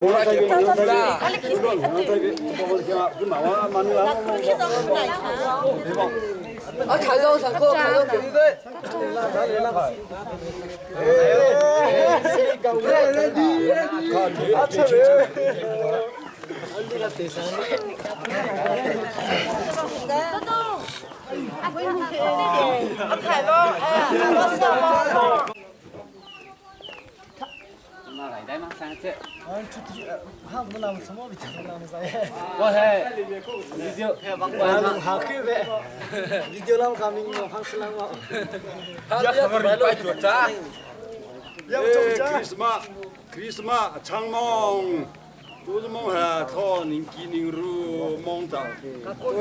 啊，开张上课，开张给你对。 Christmas chang mong tu mong ha tho ning ki ning ru mong ta tu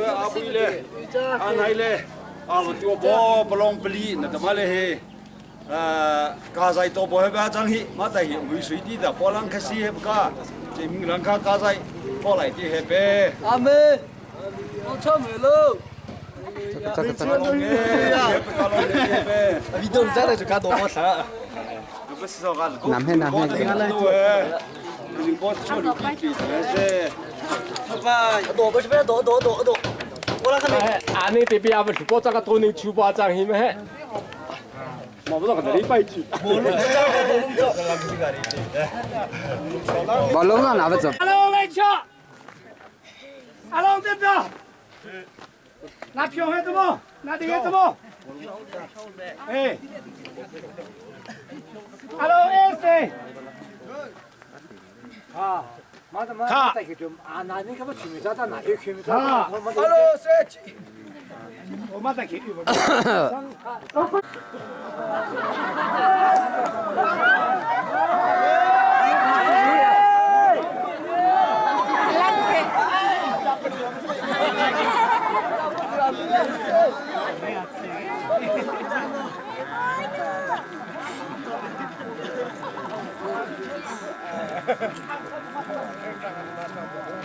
a pui le a nai le a tu bo palong pali na ta ma le he 加在多波那边张去，马在去会水啲就波浪开始系个，这明两卡加在过来啲系呗。阿妹，我出门喽。南黑南黑。阿你这边阿不是包这个多年出包张去咩？我龙啊，拿不走。阿龙来吃，阿龙这边，拿票还怎么？拿这个怎么？哎，阿龙 S。啊，卡。啊，阿龙三七。我马上去。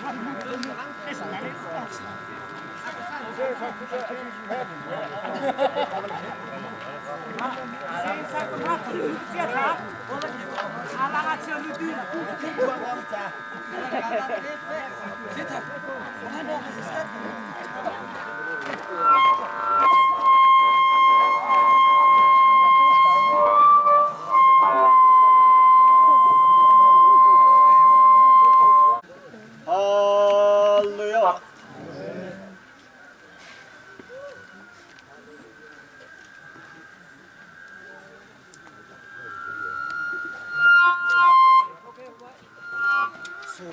哈利路亚。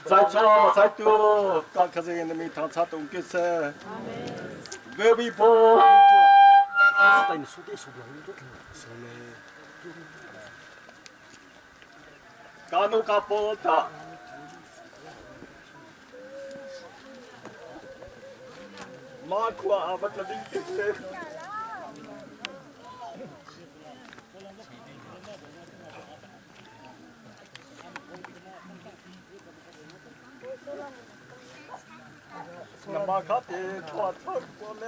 在错在多，刚开始那么唐差东给噻，baby boy。Kanu kapota. Makwa abat lebih kecil. 那卡的拖车过来。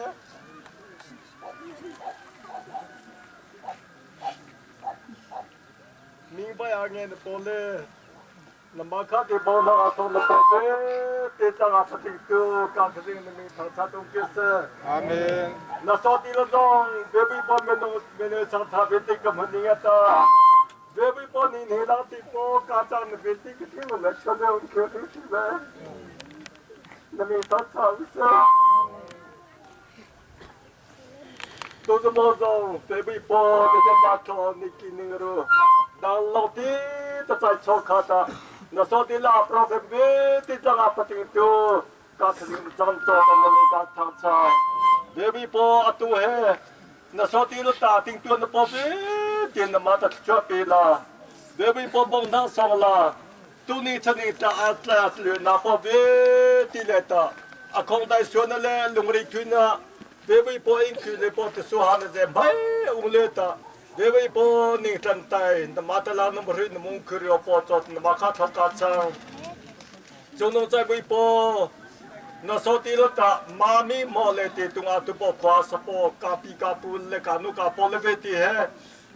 明白啊，俺的包嘞，那么卡的包那阿送的包嘞，别张阿出挺多，刚开始那没唐差东就是。阿门。那少地了中，别被包没弄没弄上他别这个门尼啊的，别被包你你那的包，家长那别这个听我来，吃了吃了吃了，那没他长生。都是毛总，别被包，这些马车你给那个喽，那老弟他在抽卡的，那少地拉不让别的张阿不听丢，刚才你张做的那个长长。Baby po atu he na so ti lo ta ting tuan na po be tin na ma ta chua pe la baby po bong na so la tu ni cha ni ta a tla le na po be ti le ta a khong dai so na le lung ri thu na baby po in khu le po te so ha na ze bai ung le ta baby po ning tan tai na ma ta la na mo ri na mung khu ri po cho na ma kha tha ka chang 中东在微波。那所地了达妈咪莫来的东阿都包括什么咖啡咖布嘞咖努咖波嘞贝的嘿，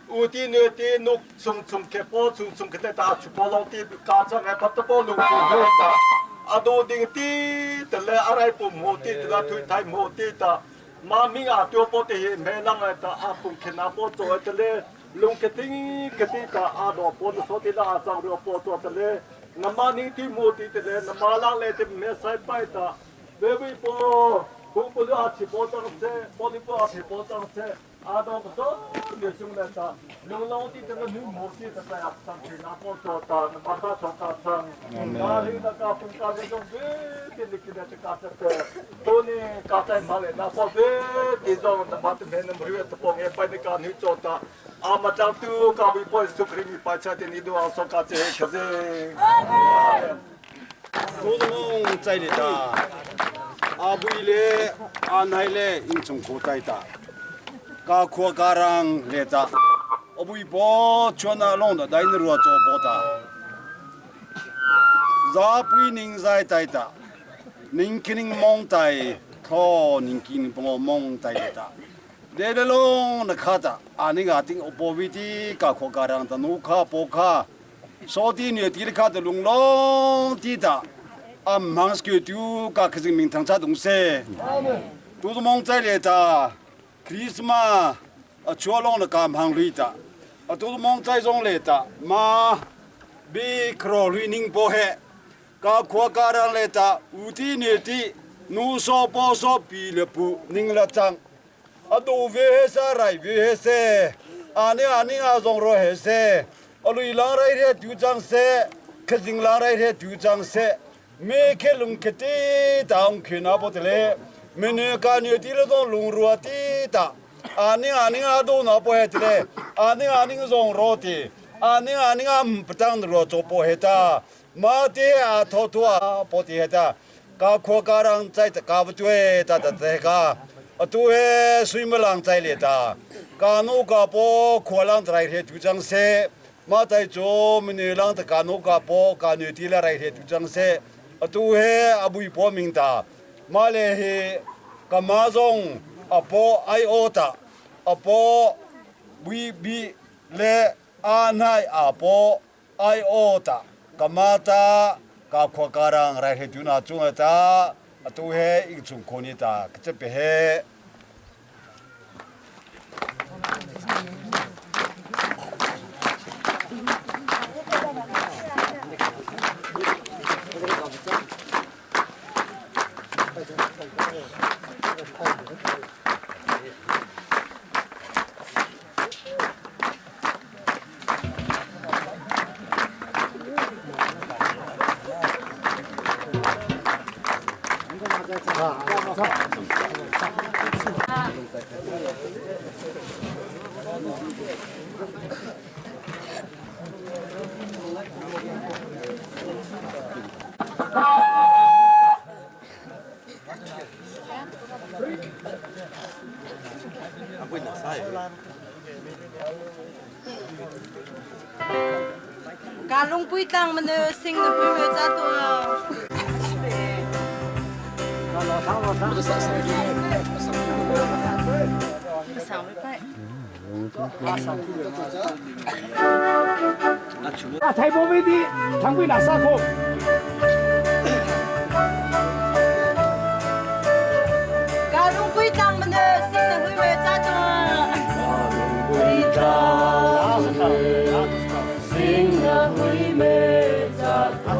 U ti nu ti nuk chung chung ke po chung chung ke ta chu po long ti ka chang e pat po lung pu hu ta ado ding ti te le arai pu mu ti te la thui thai mu ti ta ma ming a tu po te hi me lang e ta a pung khe na po cho te le lung ke ting ke ti ta a do po so ti la a chang ro po cho te le na ma ning ti mu ti te le na ma lang le te me sai pai ta baby po kung po a chi po tang se po ni po a chi po tang se 阿东不多，刘兄来打，龙龙的这个女母鸡这个呀，上去那波做打，马上从大城，哪里那个风家那种别的那个这个这个，多年刚才买来那波别的种，那马的没能没有的波也把那个女做打，阿马张都搞不波苏克里把车的你都要说个这可是。 都是梦在里的，阿布咧阿奶咧，英从口袋的。 ka khua ka rang le ta obui bo chona long da dai ruwa cho bo ta za pui ning zai tai ta ning kining mong tai tho ning kin bo mong tai ta de de long na kha ta ani ga ting opo vi ti ka khua ka rang ta nu kha po kha so ti ne ti kha de lung long ti ta am mang ske tu ka khizing ming thang cha dong se tu mong tai le ta คริสต์มาสชัวลงละกามหังลุยตาอตุมองใจจงเลตามาบีครอลุยนิ่งโปเฮกาขวการังเลตาอุติเนตินูโซปอโซปีเลปุนิ่งละจังอดูเวเฮสาไรเวเฮเซอานี่อานี่อาจงรอเฮเซอลุยลาไรเฮดูจังเซขจิงลาไรเฮดูจังเซเมเคลุงเคติตาองขีนาปตเล မင်းကာနီတီလတော့လုံရဝတီတာအာနိအာနိအာဒိုနာပေါ်ဟဲတဲ့အာနိအာနိဇုံရောတီအာနိအာနိအမ်ပတန်ရောချိုပေါ်ဟဲတာမာတီအာထောထွာပေါ်တီဟဲတာကာခေါကာရန်စိုက်ကာဘကျွဲတာတဲ့ကအတူဟဲဆွိမလန်စိုက်လေတာကာနုကာပေါ်ခေါ်လန်ဒရိုင်ဟဲတူချန်ဆေမာတိုင်ချိုမနီလန်တကာနုကာပေါ်ကာနီတီလာရိုင်ဟဲတူချန်ဆေအတူဟဲအဘူပေါ်မင်းတာမာလေဟေ ကမာဇုံအပေါ်အိုင်အိုတာအပေါ်ဝီဘီလေအာနိုင်အပေါ်အိုင်အိုတာကမာတာကခွကာရန်ရိုင်ဟေတူနာချုံတာအတူဟဲအင်ချုံခိုနီတာကချက်ပဲဟဲ Ka lungpui tlang man sing na pui me cha tu. 啊，台波飞的，常规拿沙口。 Ka lungpui tlang man sing na pui me cha tu.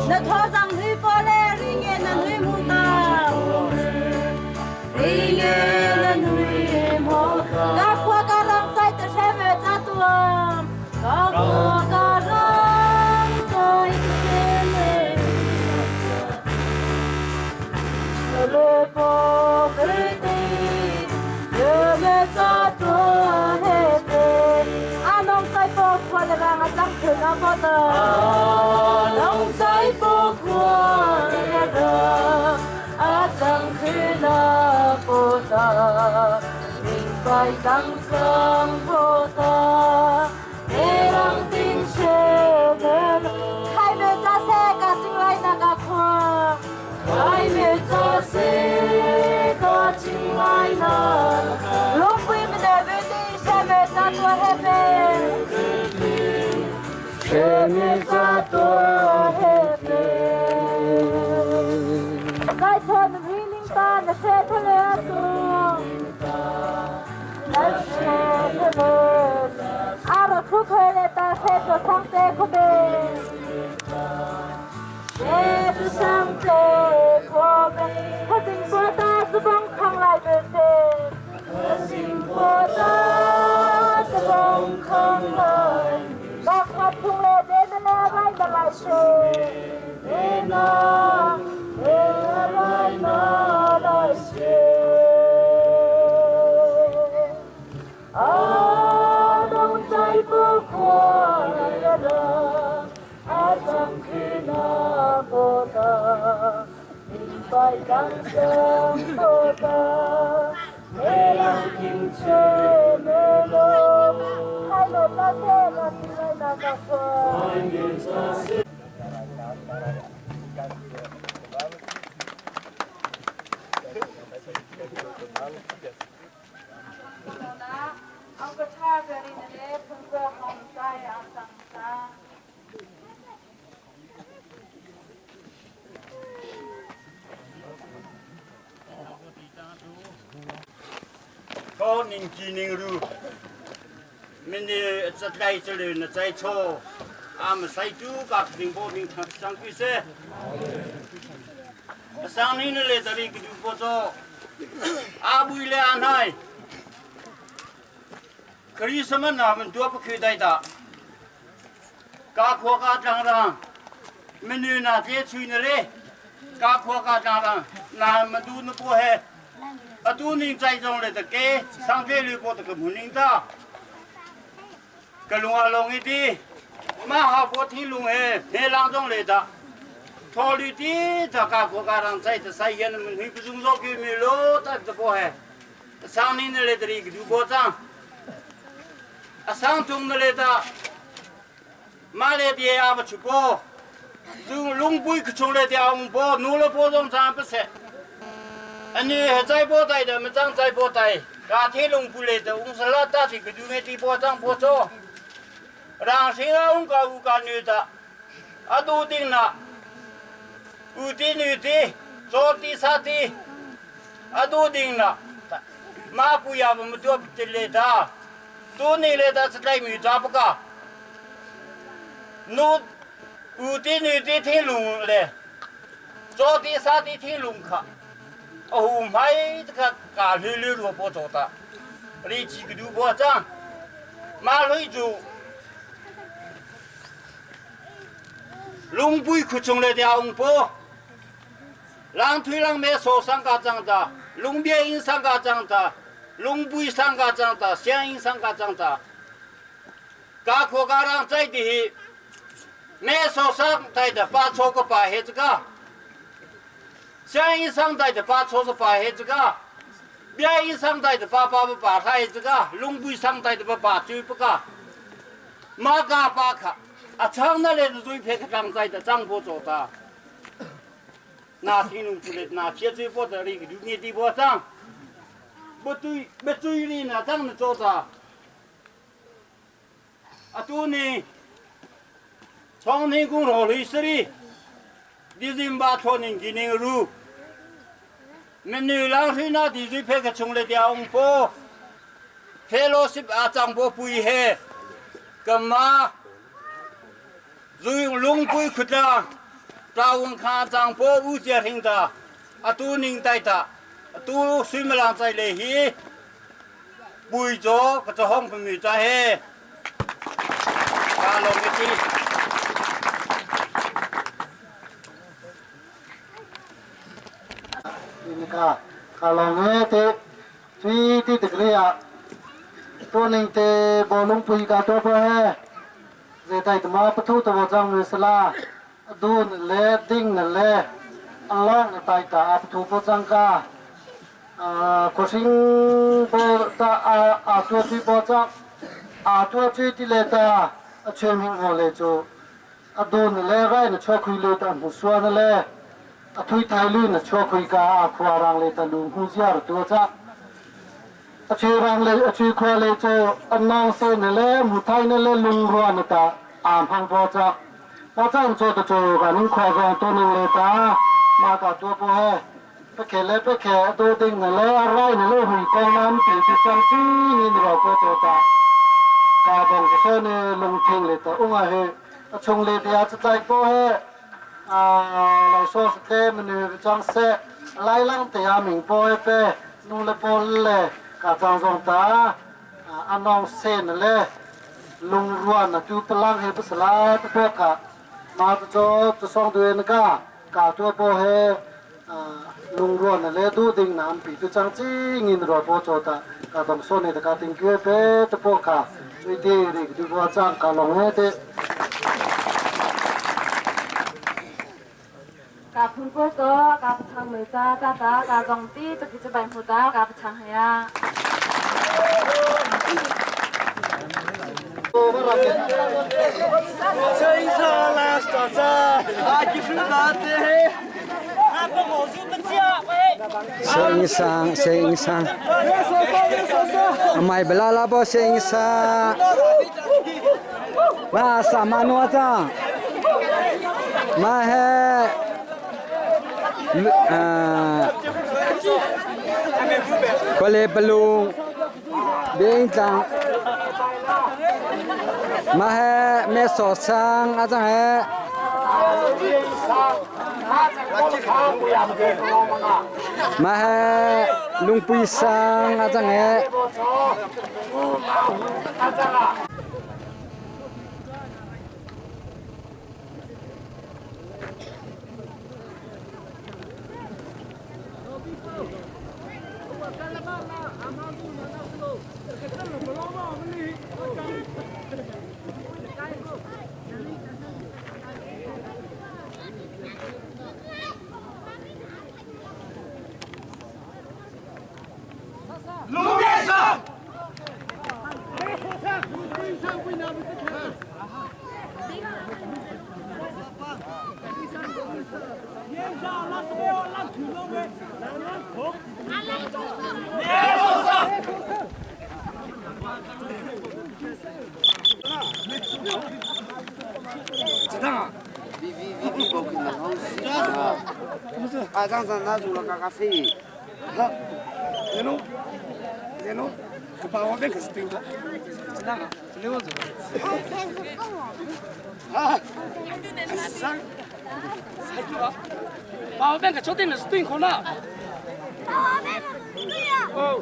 Na tho zang hui po le ri nge na hui mu ta. Ri nge na hui mo. Ka khua ka rang chai ta she me cha tu. Ka khua ka rang chai ta she me. Le po kri ti ye me cha tu he te. Anong sai po khua le rang a chang thun a po ta. Anong sai po khua le rang a chang thun a po ta. Mình phải tăng sang po ta. Để rang tin che đến. Khai me cha se ka sing lai na ka khua. Khai me cha se ka ching lai na. Lung pui me de ve ti she me cha tua he pe. Zaichawn riling ta na she thale tu na she thale ara thu khele ta she to sang te khobe she to sang te khobe khasing po ta su bong khang lai be se khasing po ta su bong khang lai bak khat thung le de na le rai na lai se de na de rai na lai se 阿东在不快乐，阿张去那波达，明白当生波达，没人听却没落，海螺那天那天来那个说。 高宁吉宁路，明年这来这里呢再错，俺们塞猪把宁波名上去噻。上年的来这里个就不做，阿不来安排。可以什么那们多不可以的，家阔家长长，明年那这吹的嘞，家阔家长长，那们都那不还。 atu ning chai jong le ta ke sang te lu po ta ka muning ta ka lunga long i ti ma ha po thi lung he phe lang jong le ta tho lu ti ta ka ko ka rang chai ta sai yan mun hui bu jung zo ki mi lo ta ta po he sang ni ne le tri du bo chang a sang tung ne le ta ma le die a ba chu po lung bui khu chung le dia ong po nu le po jong chang pa se อันนี้ใจบ่ได้的么张在บ่ได้家天龙不来的，我是老大的个就爱地波张波做，让谁啊我搞我搞女的，啊都定了，有的女的，做的啥的，啊都定了，马不要我们都不得来的，都你来的是来女咋不搞？侬有的女的听龙嘞，做的啥的听龙卡。 哦，买这个咖喱绿萝卜做的，你几个萝卜酱，马雷煮，龙背苦从来的红波，狼推狼没说上个长的，龙边音上个长的，龙背上个长的，相应上个长的，家可家人在的，没说上在的，把错个把黑这个。 相应上代的把错是把黑这个，别应上代的把把不把他这个，龙背上代的把把追不个，马嘎巴卡，啊长那来的最撇个张在的张婆做的，那听龙出来那切嘴巴的那个六年的波张，不对不对哩那张的做的，啊都呢，长天公老雷是哩。 你人把托人给人路，没女郎去那地水拍个冲来掉红波，拍老是阿张波不一黑，干嘛？如用龙龟裤的，大文看张波五家庭的，阿都宁带的，阿都水木郎在来去，不一做个做红不米在嘿，阿龙个地。 Ka kalong he te tui ti te klia to ning te bolung pui ka to po he ze tai ma pathu to jang ne sala dun le ding ne le along ne tai ta a pathu po jang ka a ko sing po ta a a to ti po jang a to ti ti le ta a chen hing ho le chu a dun le rai ne cho khui le ta mu suan le အထွေထိုင်လူနချောခွေကာအခွာရန်လေတလူဟူစီရတူချအချေရန်လေအချေခွာလေချေအနောင်စေနလေမူထိုင်နလေလုံရောနတာ Am hang po cha po chan cho to cho ga ning kho zong to ning le ta ma ka to po he pe le pe khe do ding na le rai na le hui ko nam ti ti chang chi ni ro po cho ta ka bong ko so ne lung thing le ta unga he a chung le te a chai po he a lai so te menu chang se lai lang te a ming po he pe nu le po le ka chang zong ta anong sen le lungruan na tu palang he pasala te po ka ma to cho to song duen ka ka to po he lungruan na le du ding nam pi tu chang chi ngin ro po cho ta ka dong so ne ka ting kwe pe te po ka chui ti ri du bo chang ka long he te กาพุ่นโปก็กาปช่างมือจ้ากาตากาจงตีตะกี้จะไปหูตากาปช่างเฮีย Sing sang sing sang mai bela la bo sing sa ma sa ma no ta ma he ko le balung bing tang ma he me so sang a chang he ma he lungpui sang a chang he 把我变个秋天的是对口了。哦。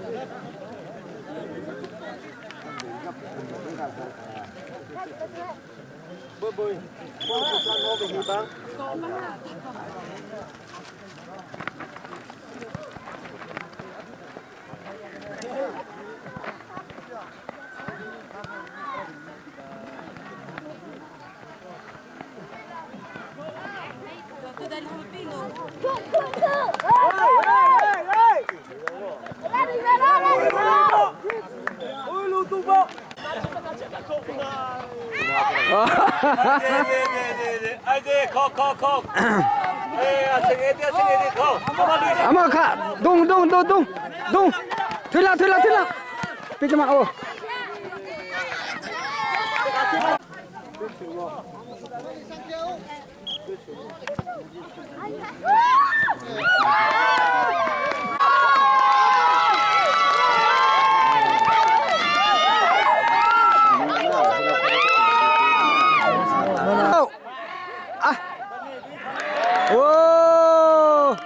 阿妈看，咚咚咚咚咚，推了推了推了，别这么哦。啊！哦！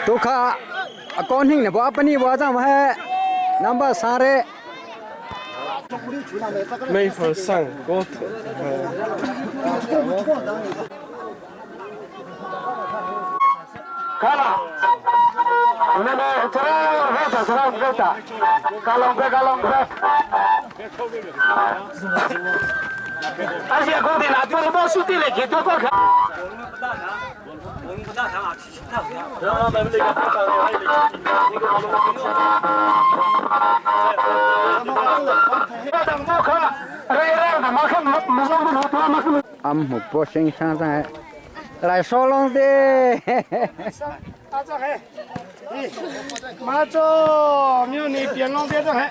ဒုက္ခအကောနှိမ့်နေဘောပနိဘောကြောင့်ဟဲ့နံပါတ်စားရဲ 每份上高头。am mu po sing sang sang 来说龙的。阿张嘿，马祖庙里变龙的张嘿，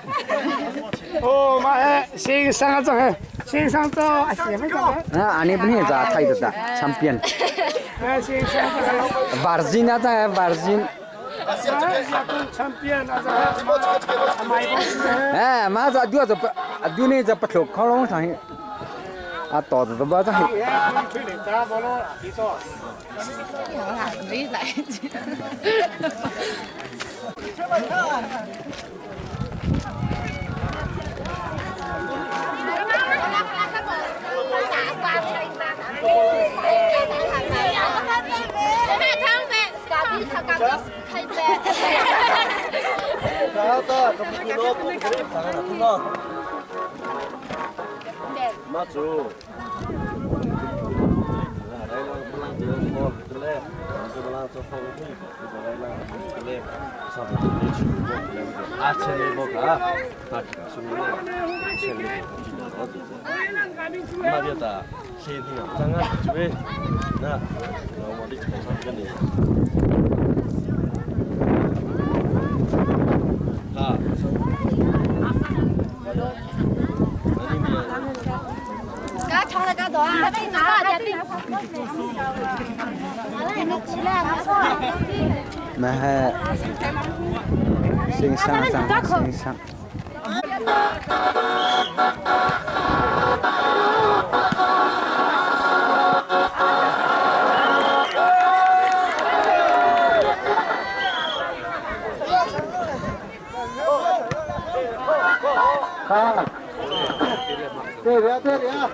哦马嘿，新上阿张嘿，新上走，哎，没张啊，阿你不能咋太的哒，champion。哎，新上 Virgin 啊，在 Virgin。哎，马子丢着不，丢那只不错，靠拢上去，啊，倒子都不上去。 mà sinh sang sang sinh sang 对了对了。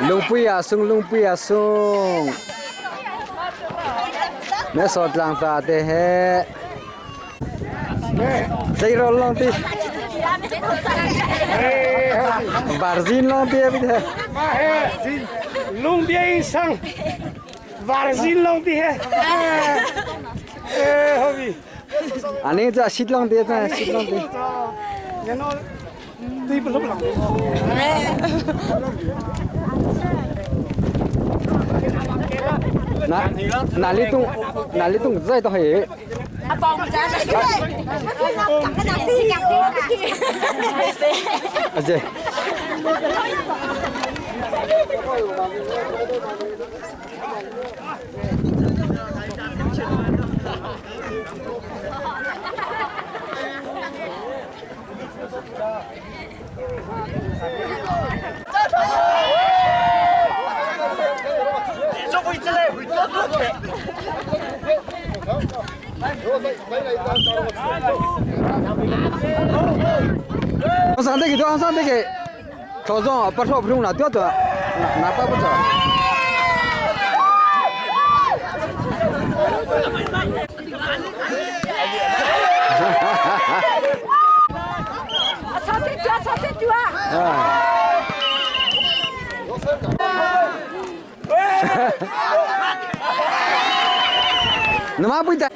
Lungpui ah sung lungpui ah sung mẹ sọt làng phà tê he dây rol long ti Varzin long ti bi the Lung bia sang Varzin long ti he eh hobi ani cha sit long ti cha sit long ti nó tuy bất lúc lòng na nà lý tung nà lý tung dây to hề à gì 上这个多，上这个，头上不少不中了，多多，拿拿不着。你妈不带。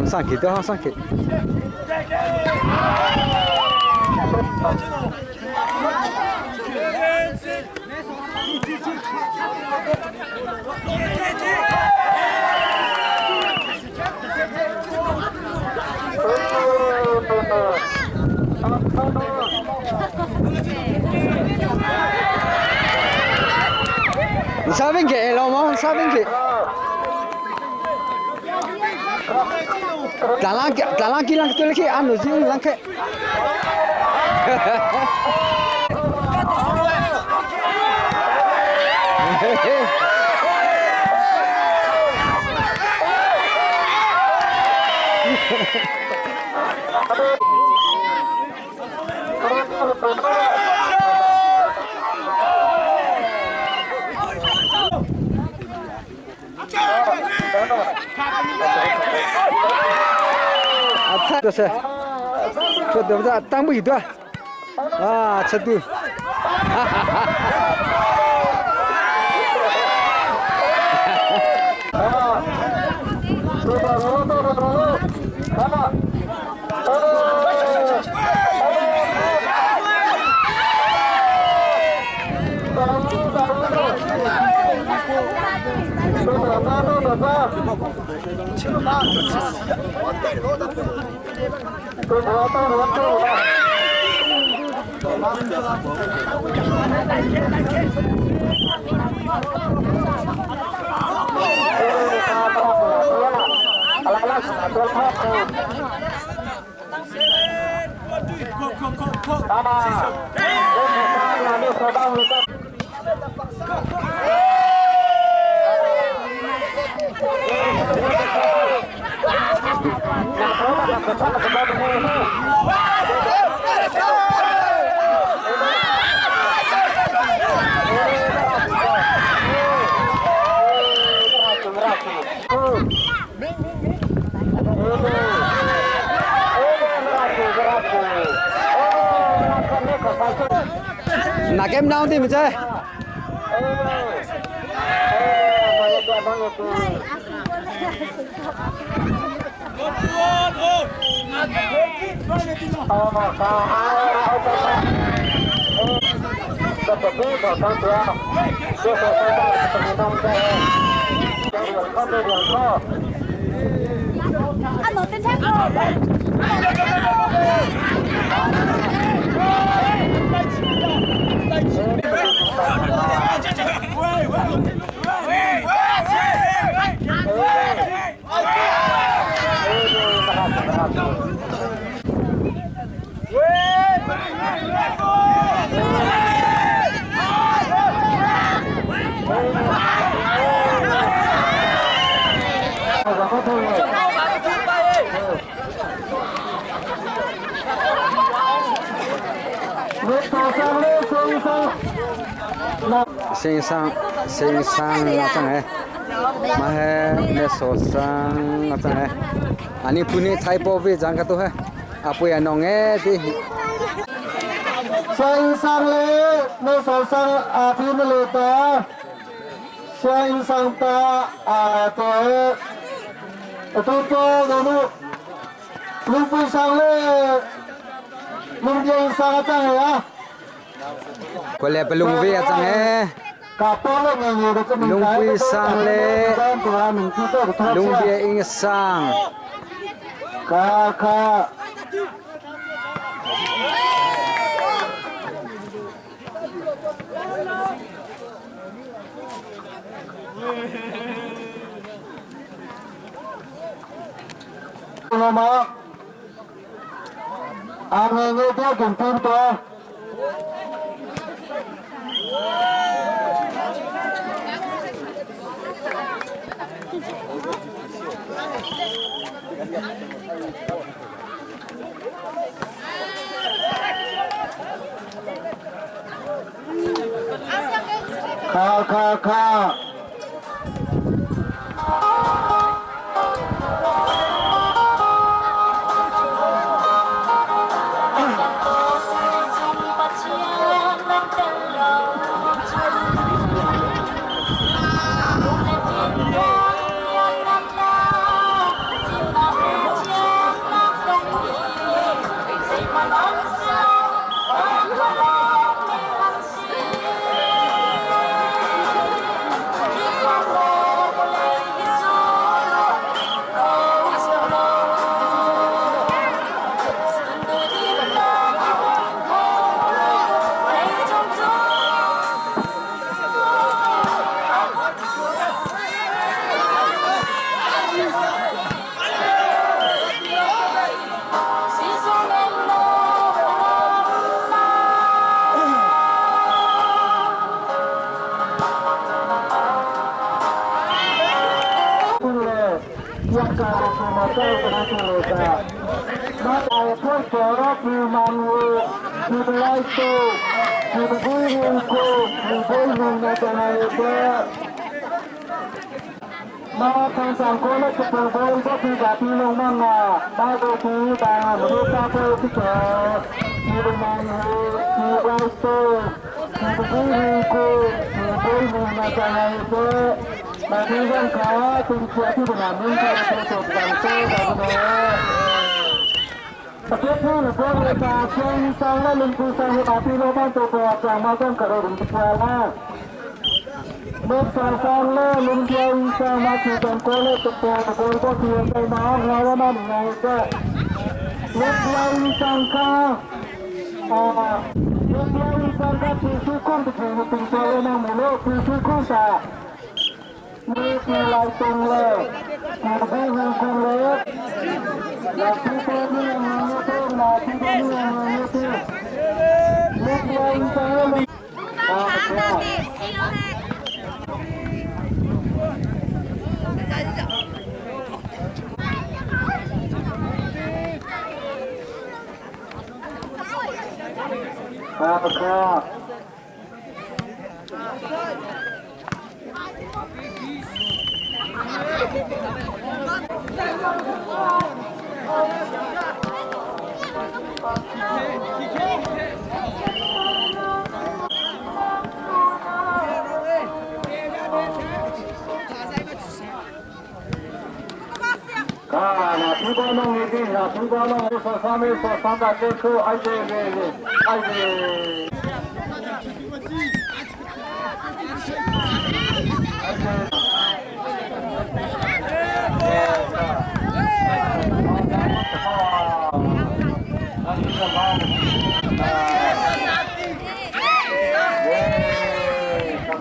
上去，都好上去。你啥边去？老毛啥边去？ Dalang kilang tu lagi anu sih lang ke. 这是，这对不对？当不一段，啊，吃对，哈哈哈。 Nak em nào thì mình chơi. Sing sang sing sang a cang he. Ma he me so sang a cang he. Ani puni thai po ve jang ka tu he. Apui anong e ti. Sing sang le me so sang a phi le ta. Sing sang ta a te. Tu to nu lungpui sang le lungbiang sang a cang he a. Kole palung ve a cang e. Lungpui sang le lungbia ing sang. Ka ka. Ma a nge nge te kin pin to kha kha kha.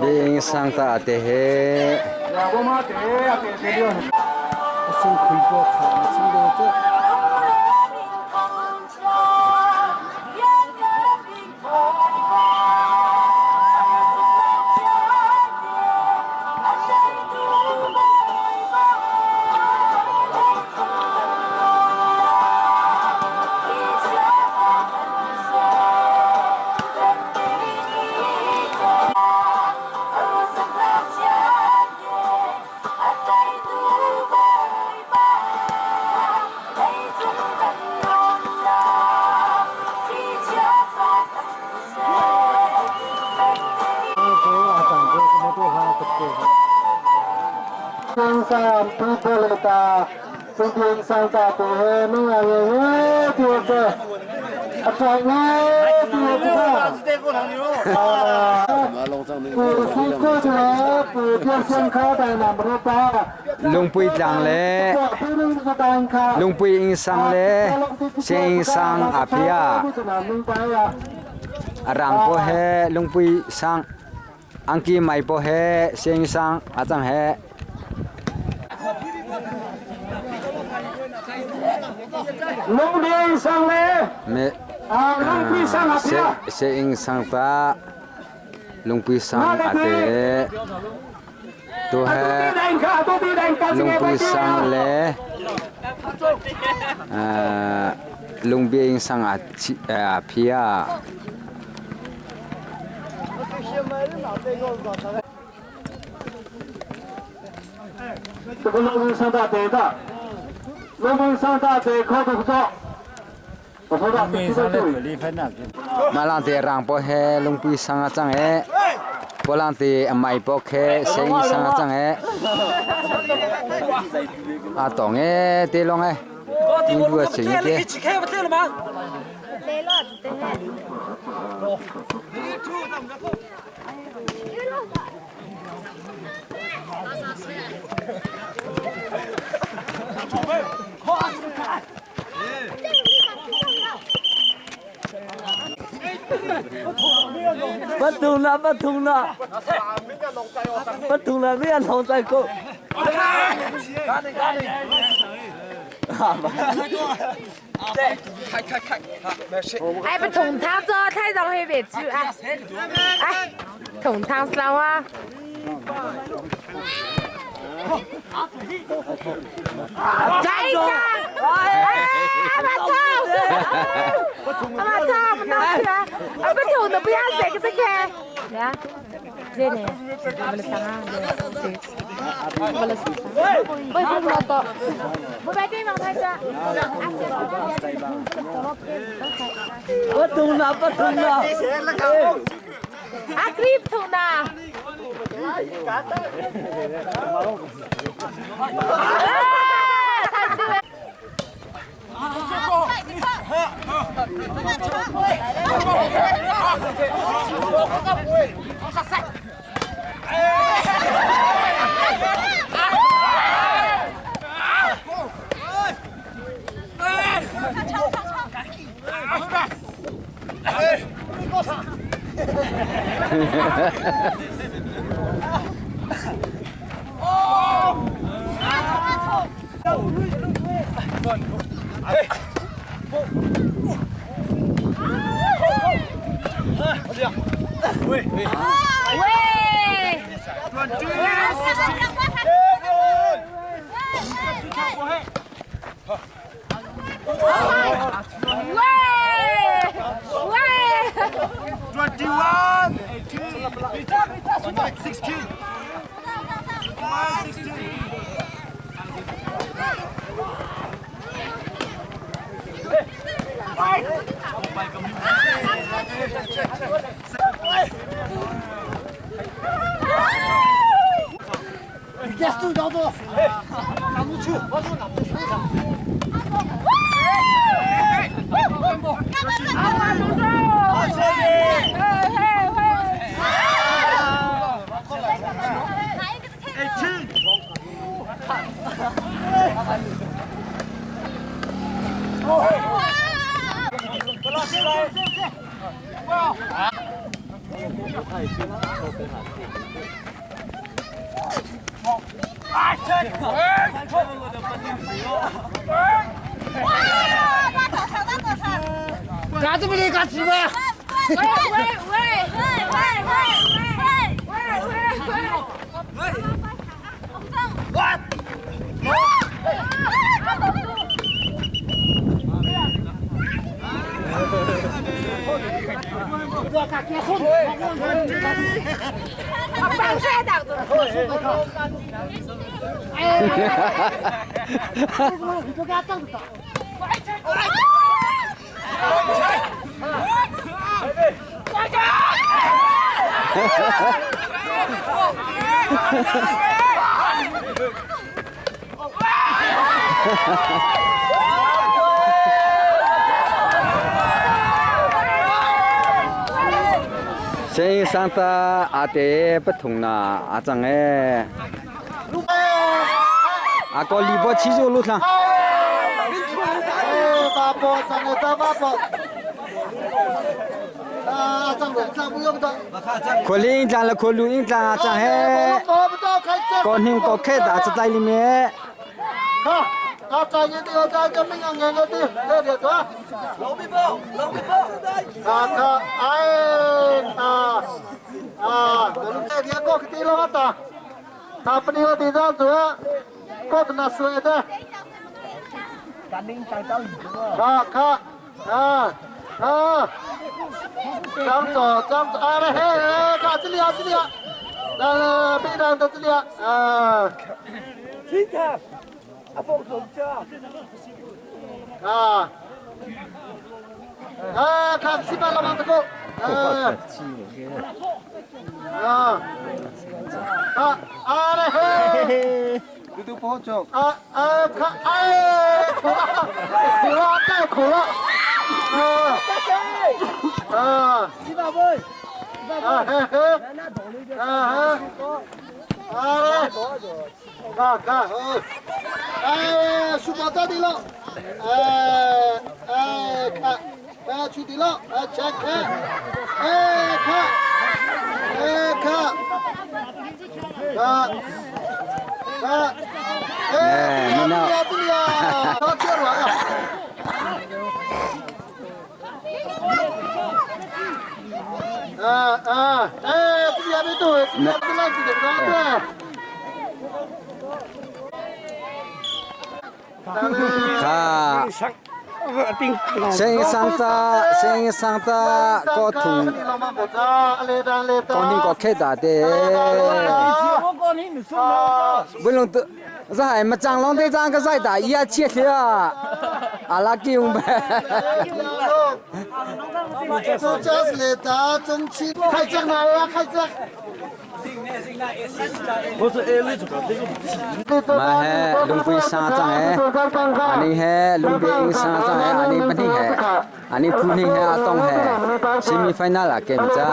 Ding sang ta te he. Sing khui po kha ching de te. Sang pu le ta Sungping sang ta tu he nung a nge nge tu te a trai nge tu te Pu si ko te pu pian sian kha dai nam ro pa Lungpui tlang le Lungpui ing sang le Sianginn sang a phia. A rang po he lungpui sang angki mai po he sianginn sang a cang he. Lungpui sang le Me lungpui sang a phia. Sianginn sang ta lungpui sang a te Tu he lungpui sang le lungbiaing sang a phia. Mah langte rang paw he lungpui sang a cang e pawlangte a mai paw khe seng sang a cang e a tong e te long e ni bu a sing te. 不同啦，不同啦，不同啦，咩龙仔哥？哎，不同汤做，太容易别煮啊！哎，同汤烧啊！再一个，哎，阿妈操！阿妈操，不拿去啊！啊，不同的不要这个这个，呀，这里，我来尝啊，我来试。我不老多，我买对方太多。不同啦，不同啦。啊，可以不同的。喂喂！ 21, 18, 16. 干这么的干鸡巴？喂喂喂喂喂喂喂喂！放水当中。Sing sangta ate pathung na a chang e. A ko li bo chi zo lu thlang. Ba bo sang ta ba bo. Khualing tlang le khualu ing tlang ah cang he ko hning ko khe da chatlai li me. 啊啊！张左张左，啊来嘿，看这里啊这里啊，来来，别让到这里啊，啊。警察，阿放松家。啊。啊，看七八了吗？这个，啊。啊。啊啊来嘿。啊啊看哎，苦了苦了太苦了，啊啊，啊嘿嘿，啊哈，啊来，看看哎，书包在地了，哎哎看，哎去地了，哎check 看，哎看，哎看，啊。啊！哎，这里啊，这里啊，到这了啊！啊啊！哎，这里还没到，这里还没来，这里对。 ค่ะ 先生ta先生ta 个同个呢个开大的，不能得，这还没长龙的长个在大，也切了，阿拉给我们。开张来呀，开张！ มาแฮลุงปุยซาจังแฮอันนี้แฮลุงเบงซาจังแฮอันนี้ปนี่แฮอันนี้ผู้นี่แฮอาตองแฮซีมีไฟนอลอะเกมจ้า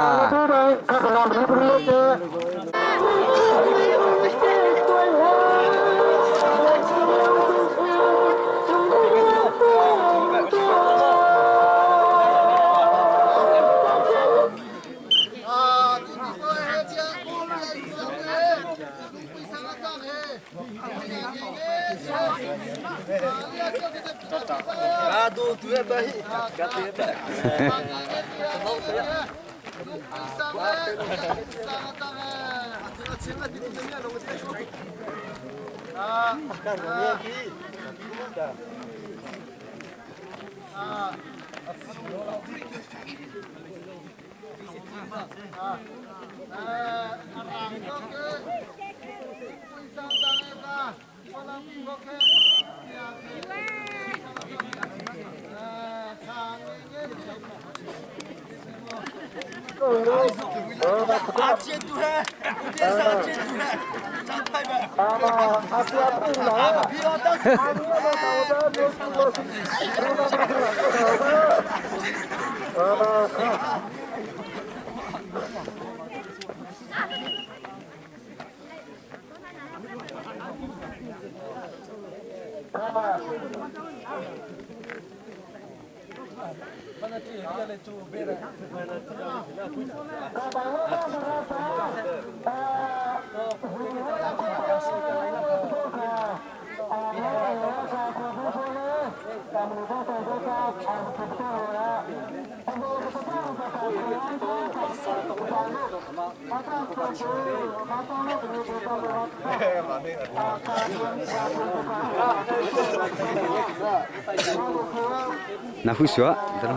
那会说，得了。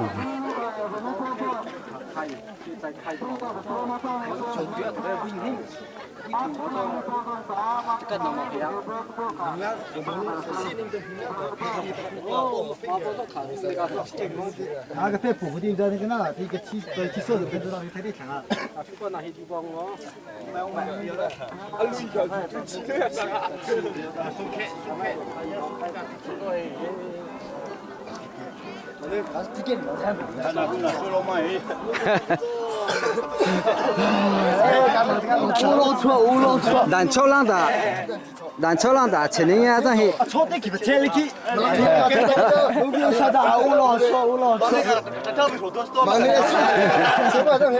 那个在保护地在那个那，这个汽汽车的跟着那个太太强啊。 难抽浪的，难抽浪的，前年啊，真是。错的，给他贴了去。路边啥的，我老错，我老错。马来西亚，什么东西？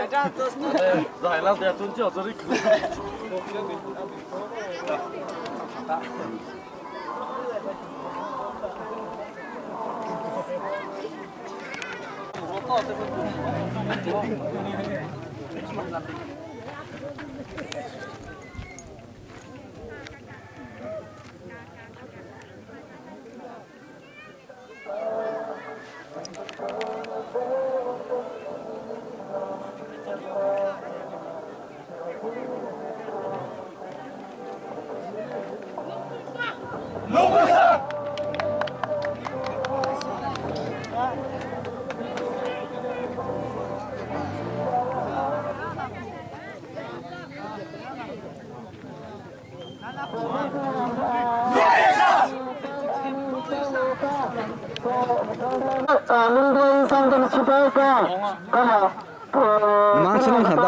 忙吃弄啥的？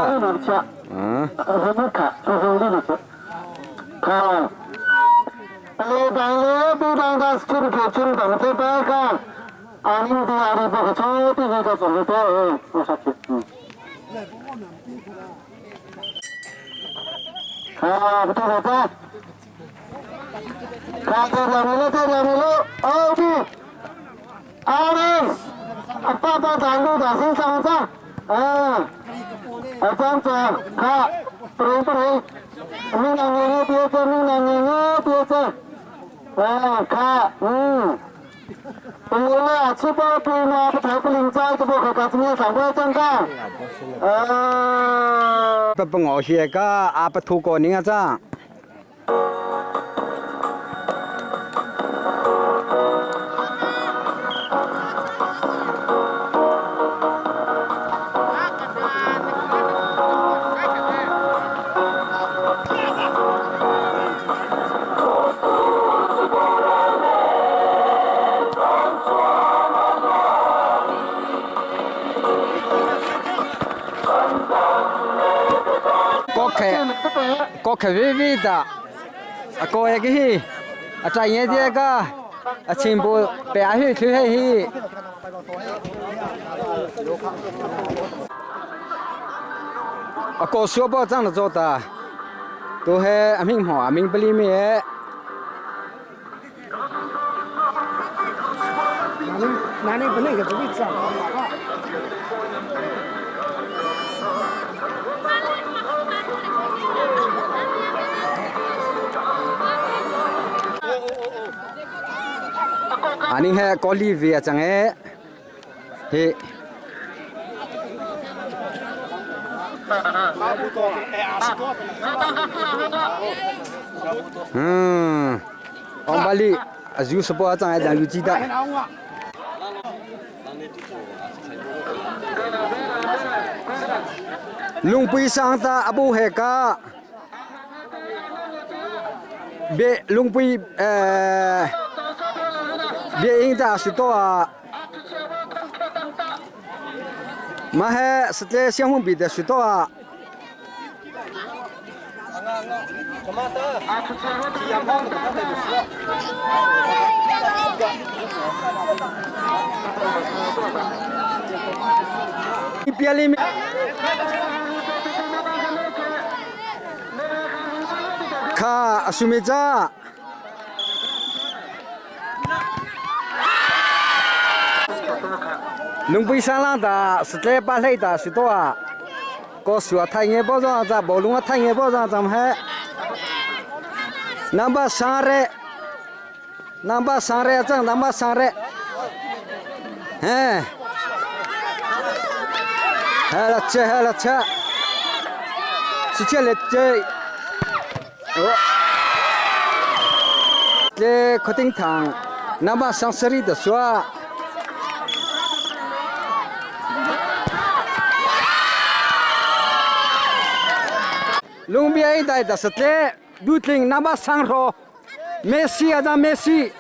嗯。不不我写个阿不图过年啊张。国客微微的，啊，过一个去，啊，在业这个，啊，全部白去出去去。啊，过小包装的做的，都是阿明好，阿明不里面。哪里不那个不会长？ อันนี้แค่กอลีเวียจังเอ้เฮ้อืมองบาลีอายุสปอจังไอ้ดังยูจีดาลุงปุยสังตาอบูเฮกาเบลุงปุยเอ่อ别应答是多啊，嘛还是在相逢比的是多啊。你别里面。卡阿苏梅扎。 龙背山浪的是在巴雷的是多啊，个树啊太阳包装在，暴龙啊太阳包装怎么还？南巴山嘞，南巴山嘞，这南巴山嘞，哎。来了，切，来了，切，是切来切。这客厅堂，那么上市里的说。Lungbiai dai da satle dutling nama sangro Messi ada Messi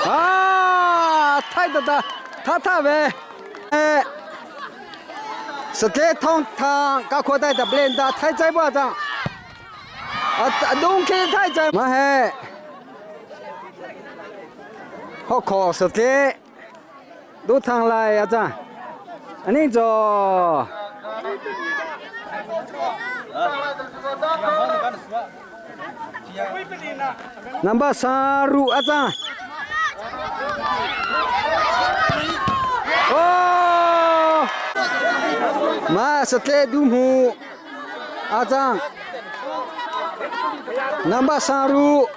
啊，太得的，他他呗，哎，satle thong thang ka kho dai da blend da thai chai ba da 啊，东开太在嘛嘿，好可 satle 都thang lai à cha，anh cho。Namba saru aja. Oh. Ma satle du mu aja. Namba saru.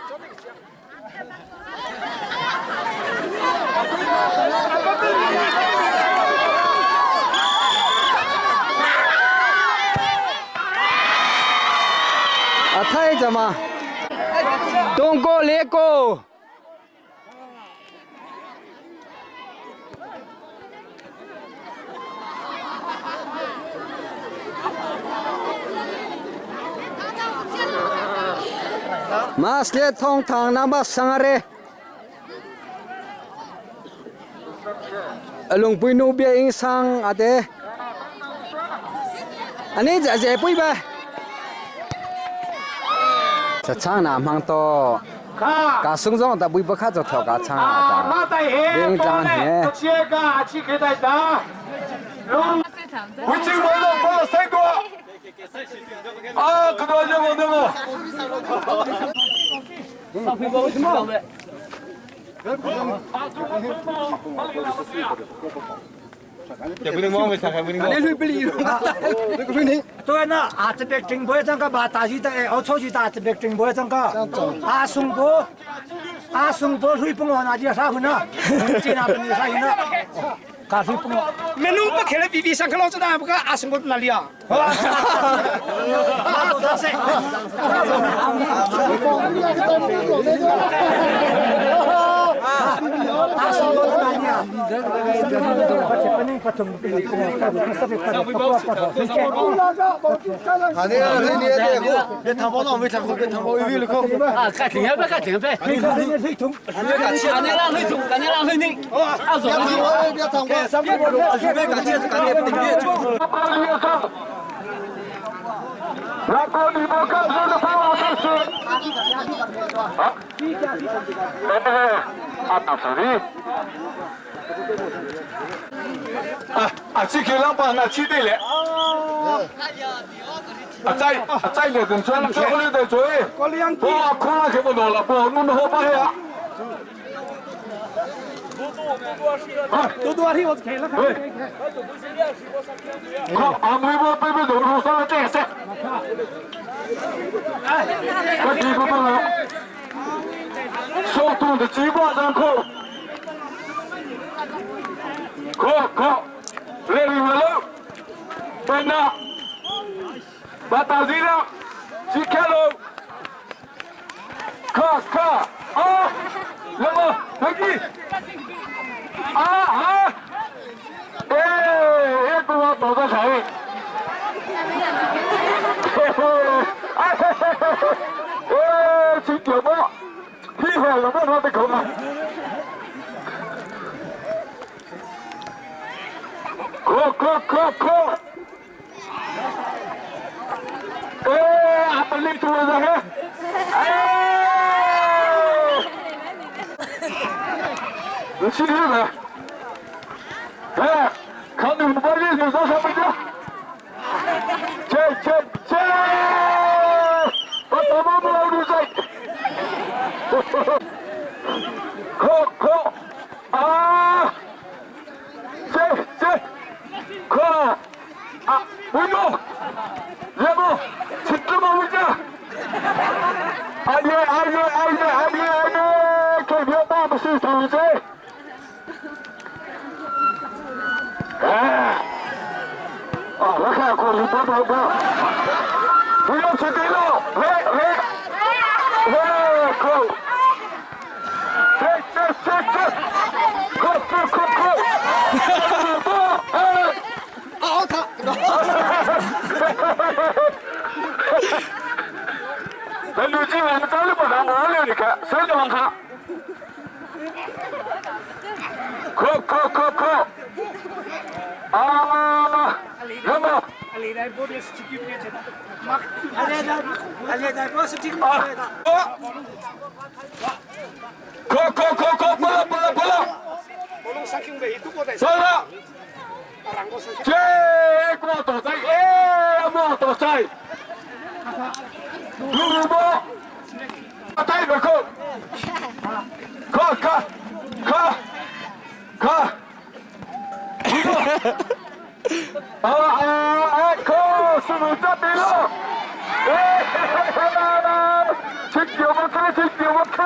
啊，太怎么？东哥列哥。马斯列通堂那么上嘞？龙背路边上阿的，阿你这这背呗？这唱哪忙到？ cả sung rong ta bui bơ cho thọ cả chang 啊， ta 马大爷，切个切开大打，龙，我进门了，帮我三哥。啊，可多热闹热闹。对那啊这边正波这个把大鱼的我出去打这边正波这个阿松波阿松波水崩我那就啥混了，这那不能啥混了，卡水崩我。没弄不开了，比比上课老子那不个阿松波哪里啊？阿松波哪里啊？啊，赶紧呗，赶紧呗！赶紧让黑冲，赶紧让黑拧！啊，走！啊啊！这个老板那起得了。啊在啊在那跟穿穿过来的嘴，我空了可不多了，不弄得好巴呀。多多听我开了。对。好，阿妹我背背走路上这些。我记不住了。手动的鸡巴上扣，扣扣，来来来，班长，把大嘴了，去开喽，卡卡啊，那么回去，啊啊，哎，一个我躲在谁？嘿嘿，哎嘿嘿嘿嘿，哎，去点吧。厉害了，那他的口嘛。扣扣扣扣！哎，阿本利出来了，哎！你去日本？哎，看你们把日子说什么去？去去去！把什么不老住在？扣扣啊！这这扣啊！不用，要不去这么回家？哎呀哎呀哎呀哎呀哎呀！这边大不是土贼。那刘金龙早就不让我了，你看，谁在往看？扣扣扣扣！啊，什么？扣扣扣扣！不了不了不了！算了。这个大仔，哎，莫大仔，鲁鲁波，带个扣，扣扣扣扣，啊啊啊！扣，是不是这了？哎，请叫我开，请叫我开。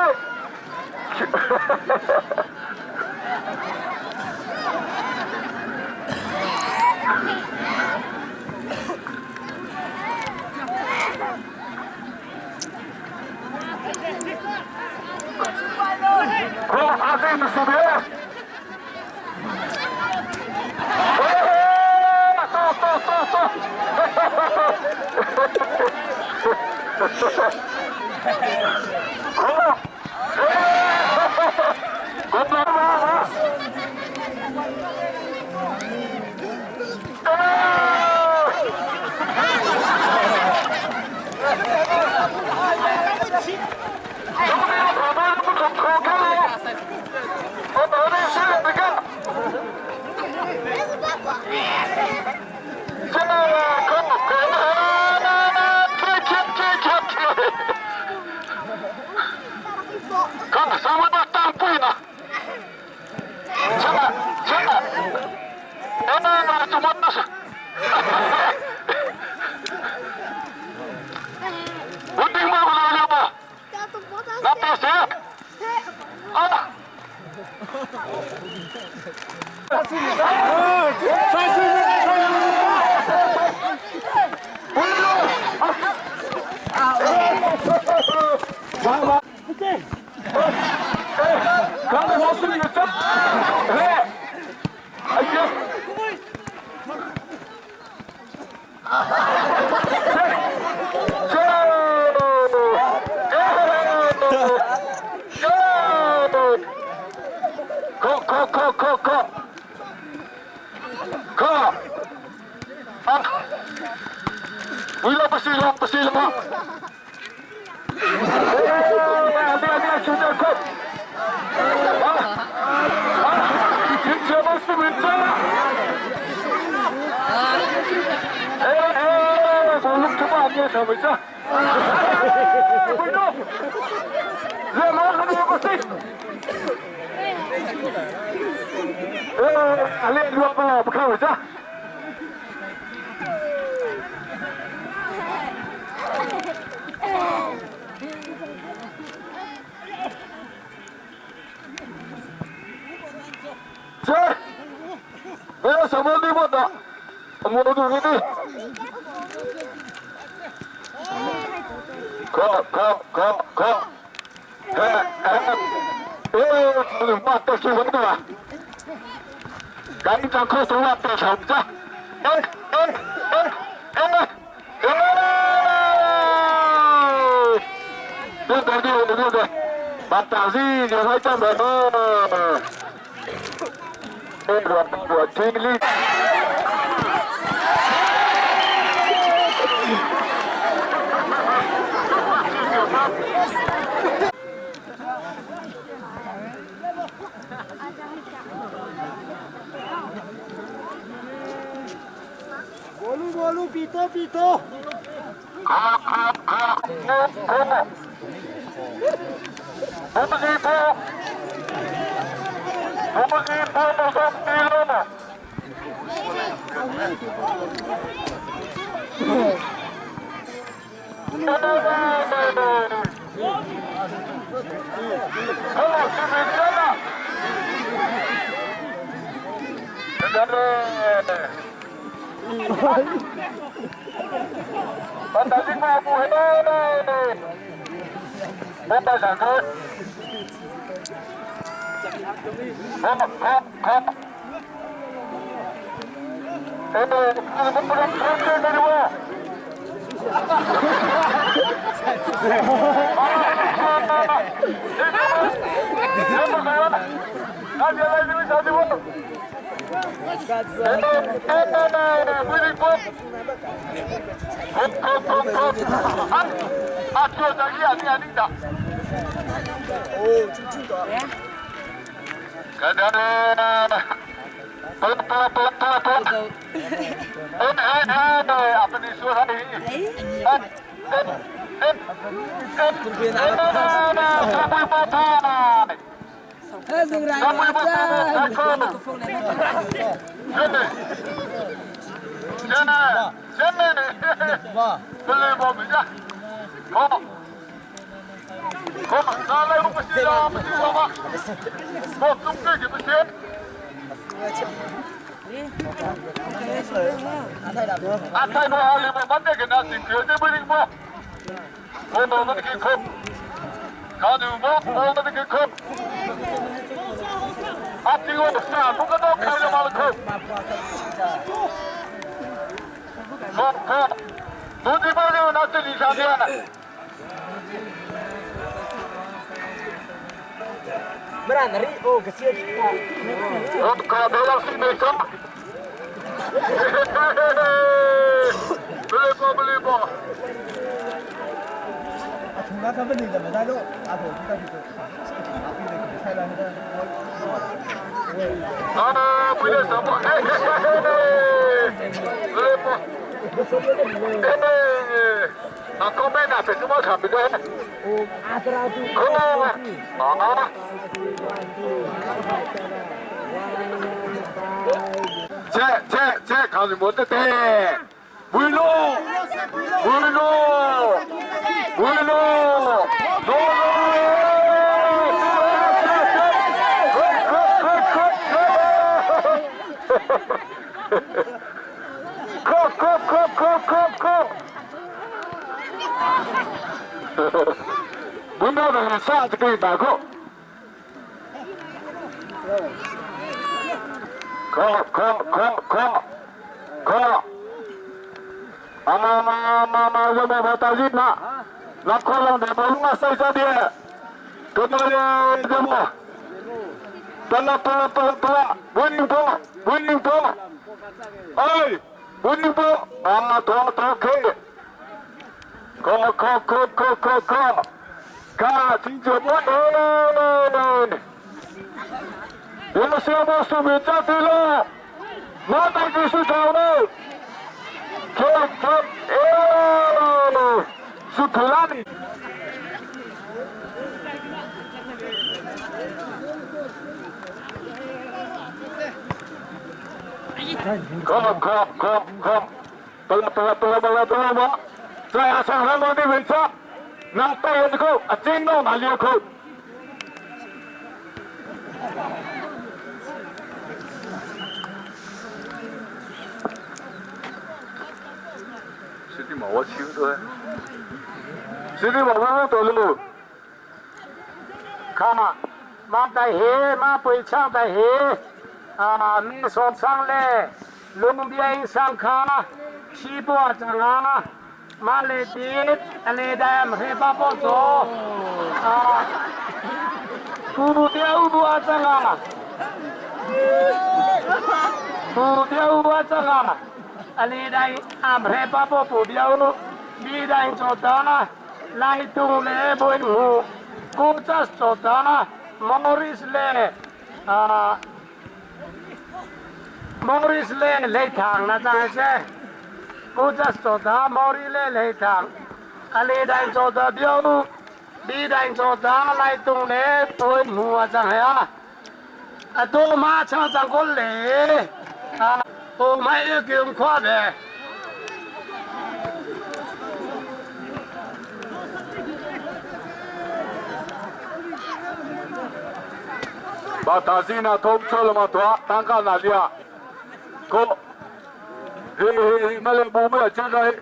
嘿嘿，买来不买这个？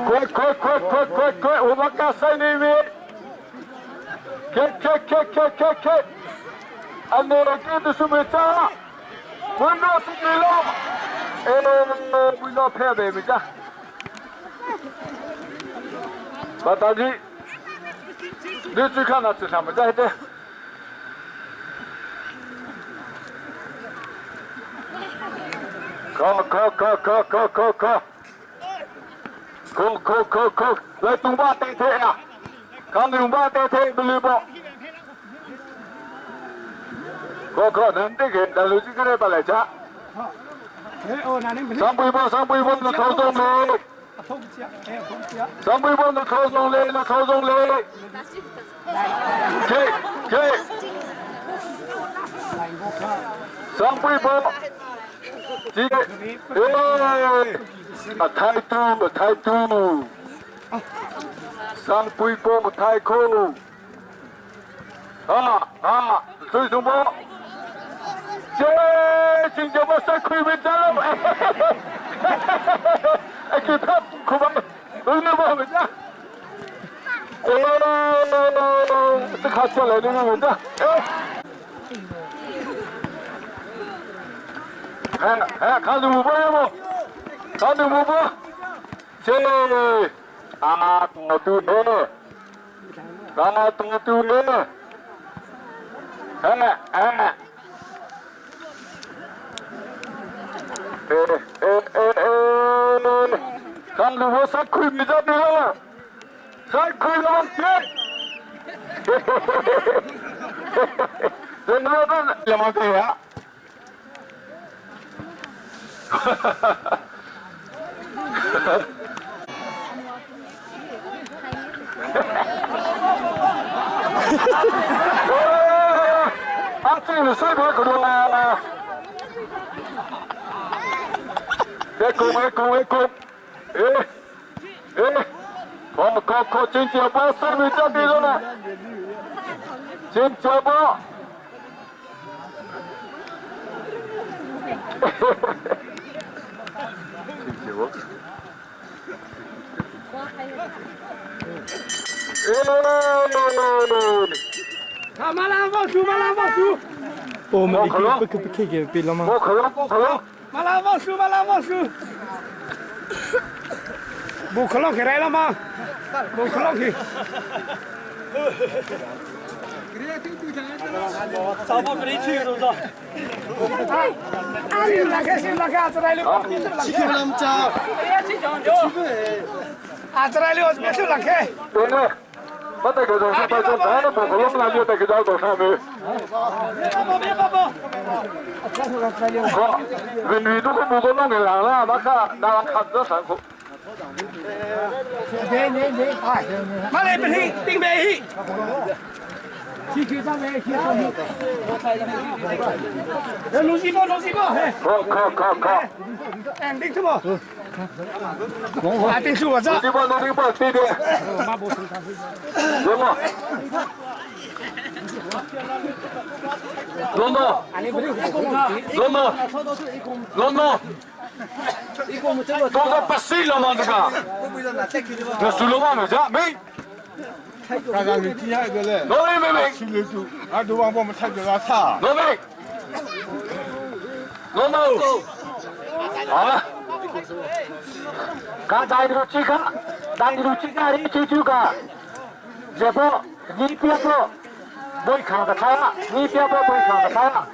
快快快快快快！我们干三那边，开开开开开开！俺那个都是没账，我那是没了，哎，不要拍的没账。马大姐，你去看那是什么在的？靠靠靠靠靠靠靠！靠靠靠靠！来东巴代替啊！看东巴代替不灵不？靠靠，能这个，那手机过来把来吃。三杯波，三杯波，那头上嘞。三杯波，那头上嘞，那头上嘞。给给。三杯波。几个？哎，啊，态度，态度。三杯波，太空。啊啊，最什么？这新加坡三块没赚了，哎，给他可把，我那不没赚。哎，这卡下来的没赚。哎哎，看着五波不？看着五波。这啊，多多嘞，啊多多嘞，哎哎。哎哎哎哎！看着我三块没赚了，三块了吗？嘿嘿嘿嘿嘿！这那那两个呀？哈哈哈哈哈！啊，这个水果可多啦！哎，公哎公哎公，哎哎，靠靠靠，金角包水没掉地了呢？金角包。他马拉放书，马拉放书。我们不可不可以给了吗？我可能，我可能。马拉放书，马拉放书。不可能起来了吗？不可能去。早不给你去是不是？哎，那个是那个，阿来了，阿来了，别说那个。对对，我带个东西，带个咱不可能，那就带个咱多上面。别别别！好，女都不可能的人了，那看那看这辛苦。对对对，哎，马来不听，顶没去。去去上面去上面。哎，龙西波，龙西波，嘿。靠靠靠靠。哎，顶什么？啊，顶是我这。龙西波，龙西波，对对。罗诺。罗诺。罗诺。罗诺。都是不死了吗？这个。那输了吗？没这没。刚刚你底下一个嘞，老妹妹妹，去了就俺都往我们太久了差。老妹，老妹，好了。刚才路这个，当路这个你去这个，这不你别不，不看个他，你别不不看个他。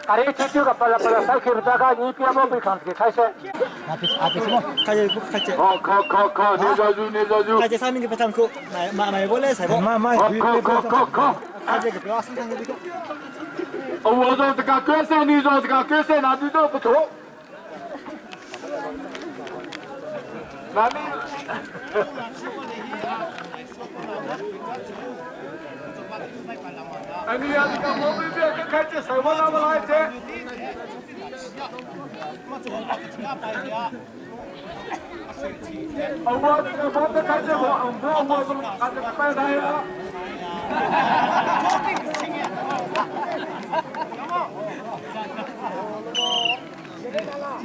阿里去这个巴拉巴拉塞去这个，你别不不看个开始。靠靠靠靠，你这住你这住。靠靠靠靠。我说这个歌声，你说这个歌声，哪里都不错。哪里？哎，你呀，这个我们这个开这什么那么来着？我这个房子开这我我我我这个摆来了。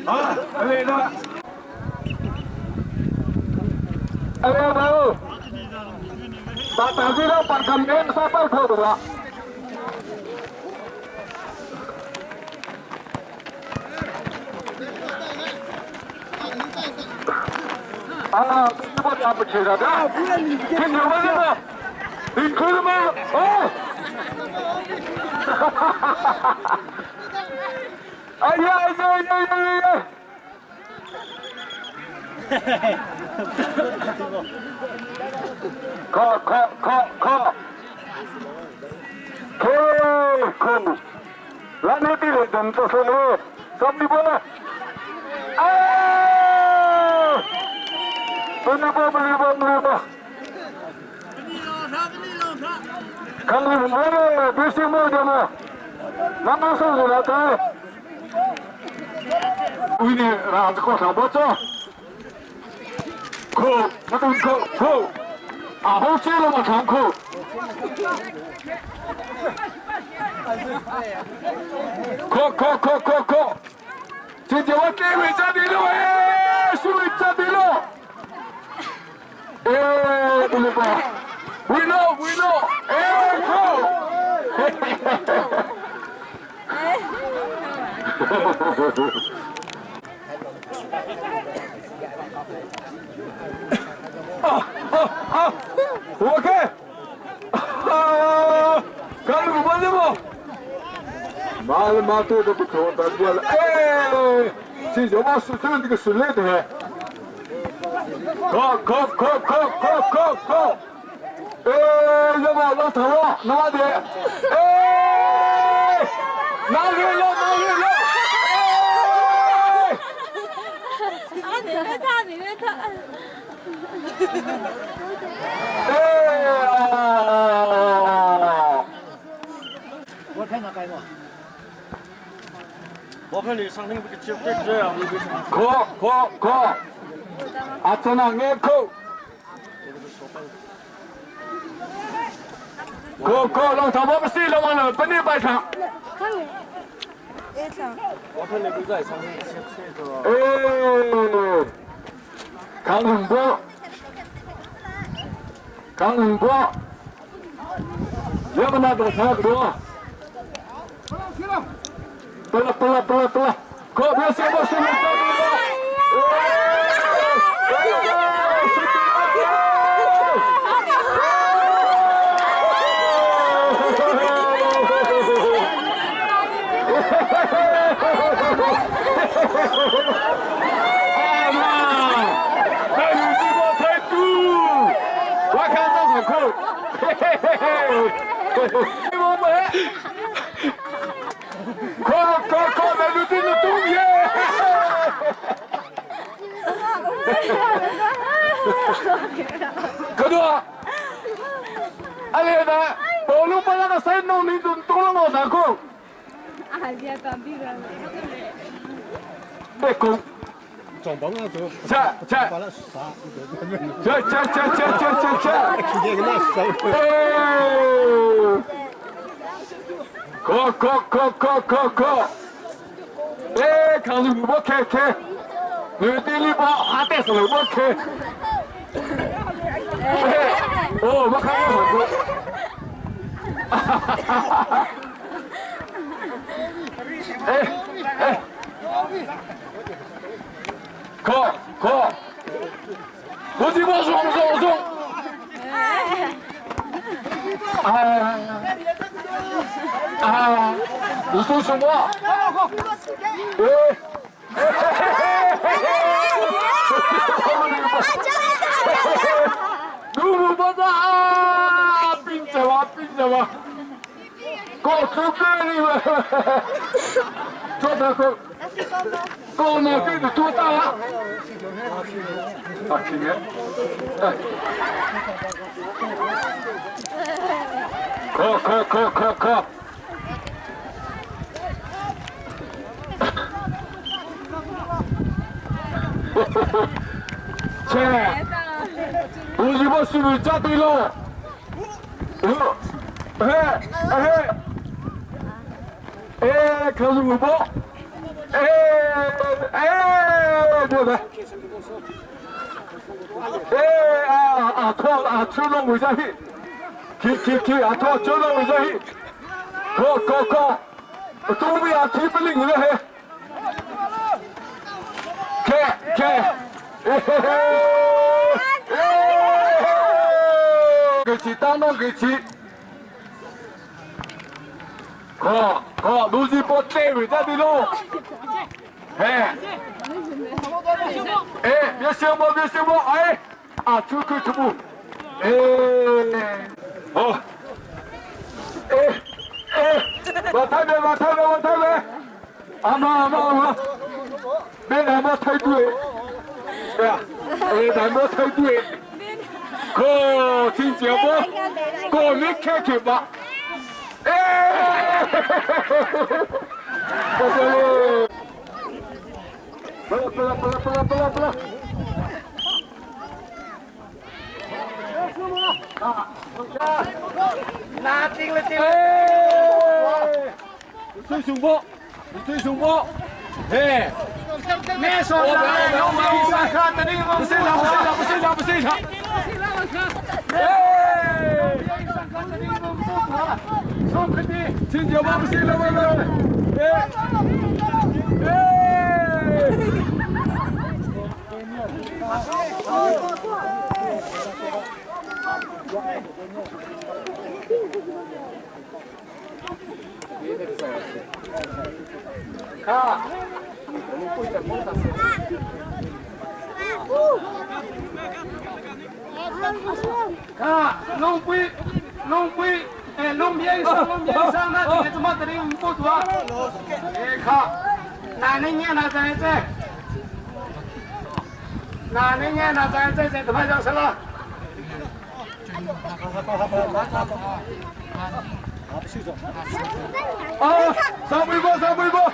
啊，来了。哎呀，老，把大家都把他们沙包头的了。啊，这么打不起了的，听见没？你哭了吗？哦，哈哈哈哈哈！哎呀哎呀哎呀哎呀！靠靠靠靠！靠靠！咱那边的人都说了，什么不？哎！不能不不不不不！看你们了，别信我的嘛，那马上就来的。为你让这个小波子，扣，不动扣扣，啊好吃了嘛长扣。扣扣扣扣扣，今天我给回家的了哎，是回家的了。哎，不不不，we know we know，哎扣。啊啊啊！我看，啊，看你们的不？妈的妈对都不错，但过了，哎，这什么是这个是累的？靠靠靠靠靠靠靠！哎，要么老头啊，哪里？哎，哪里了？哪里了？哎！啊，你别他，你别他。哎呀！我看哪该么？我看你上天不给接这样，靠靠靠！阿真啊，眼扣！靠靠，让他们不死了完了，不能白场。我看你不在上天接这个。哎，康永波，康永波，要不那个差不多。得了得了得了得了，靠，别说我说你这个。我看到好酷，嘿嘿嘿嘿，我们，快快快，来路这个东耶！可多，阿里的，保罗把那个山东那种东了我哪个？别讲。切切切切切切切切切！哎！靠靠靠靠靠靠！哎，看住我开开，女的你把阿带上了我开。哦，我看我好哈哈哈哈！哎哎。靠靠！我这帮双双双！哎哎！你说什么？哎！努不子啊！冰什么冰什么？搞出个你们！坐那个。高呢，这个多大了？啊，今年，哎，靠靠靠靠靠！切，我这把是不是扎对了？哎哎哎，可是我不。哎，对不对？哎啊啊！拖啊，出龙为啥去？去去去啊！拖出龙为啥去？过过过！东边啊，踢不灵了嘿！开开！嘿嘿嘿！给起，当当给起！ 거, 거, 노지포 때 위자디로. 해. 에, 몇 시간 몇 시간 아이, 아, 투크 투부. 에, 어, 에, 에, 마타베, 마타베, 마타베. 아마, 아마, 아마. 내 남아 탈구해. 야, 에, 남아 탈구해. 거, 진짜 뭐? 거, 내 캐캐 봐. 哎！不了不了不了不了不了不了！拿定了定了！哎！你最凶不？你最凶不？嘿！没说了，不是他，不是他，不是他，不是他！哎！ 请酒吧不行了，喂喂喂！哎哎！啊！啊，龙龟，龙龟。哎，龙边上，龙边上，那这个怎么得的五多？哎靠，哪能念那在这？哪能念那在这？这怎么就是了？啊，上微博，上微博。啊，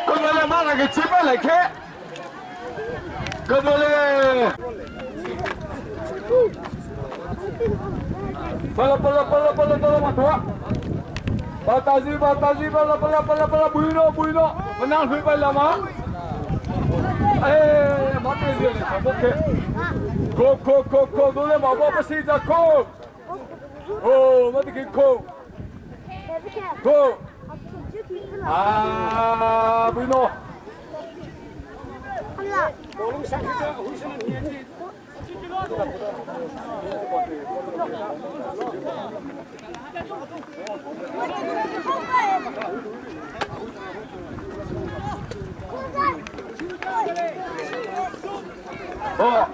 哥哥来，马上给七百来开。哥哥嘞。 Pala pala pala pala pala matua. Batazi batazi pala pala pala pala buino buino. Menang hui pala ma. Eh, mate dia ni oke. Ko ko ko ko dole ma ba pa si ja ko. Oh, mate ki ko. Ko. Ah, buino. 哦，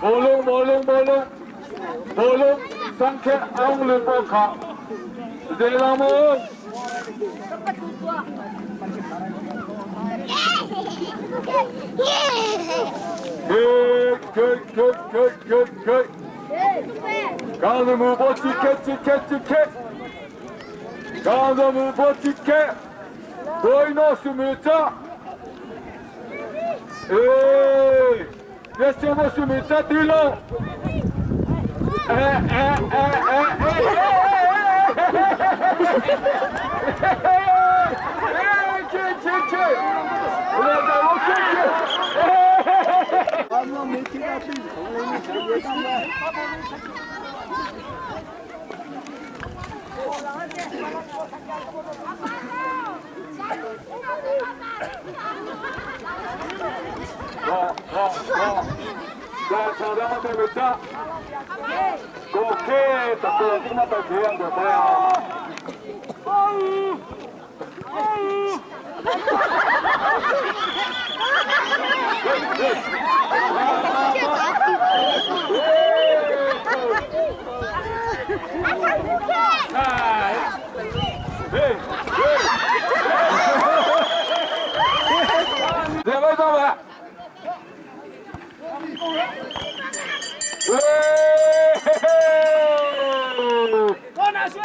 无龙无龙无龙无龙，三克昂伦波卡，热拉姆。 그, 그, 그, 그, 그. 가는 무버 티켓, 티켓, 티켓. 가는 무버 티켓. 보이노 수미자. 에이, 예스모 수미자 딜로. 에, 에, 에, 에, 에, 에, 에, 에,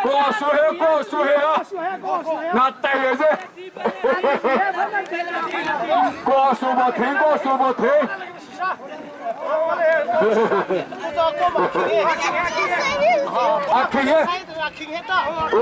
过树黑，过树黑啊！那对的噻。过树不停，过树不停。阿停耶！哦。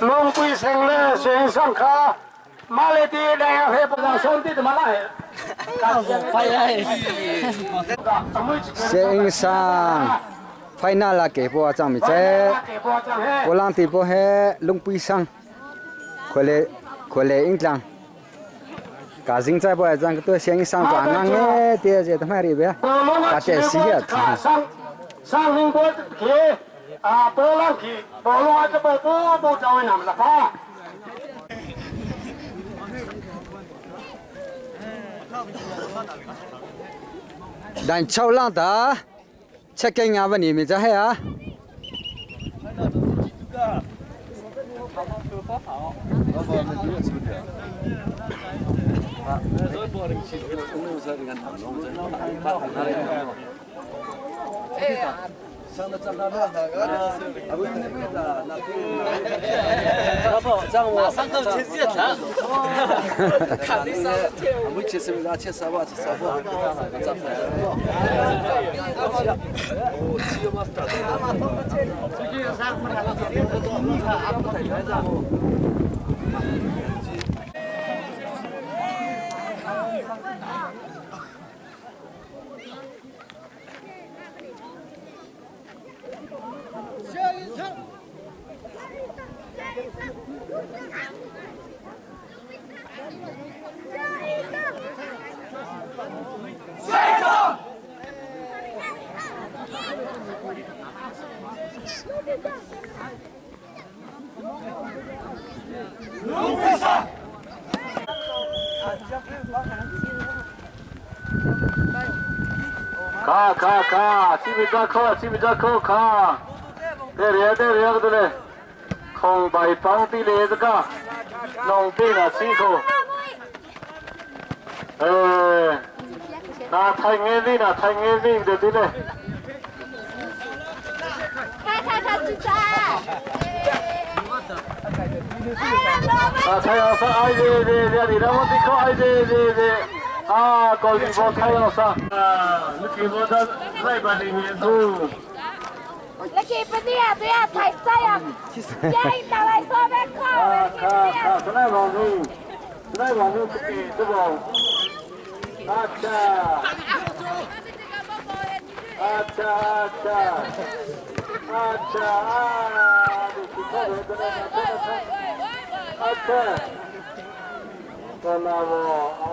Lungpui seng le seng sang kha Maleti dai he pa son ti ma lai Seng sang final la ke po chang mi che Polang ti po he lungpui sang khole khole ing tlang ka jing chai po chang to seng sang pa nang nge te je ta mai ri be ka te si ya sang ning bo ke a bo lang ki bo lo a bo bo bo chaw nam la pa Dan chau lang ta check ke nga ba ni mi cha he a 卡卡卡，这边抓扣，这边抓扣卡，这里这里个嘞，空白房地嘞这个，农地那辛苦，哎，那太爱力了，太爱力的对嘞。卡卡卡，出发！啊，太阳山，哎对对对，你那我得靠，哎对对对，啊，高兴过太阳山，啊，你给我这来把你年头。你给不对啊，对啊，太晒啊！建议打来说别靠，啊啊，出来王总，出来王总，这个，啊切，啊切啊切，啊切啊，你去看看，啊切，我那我哦。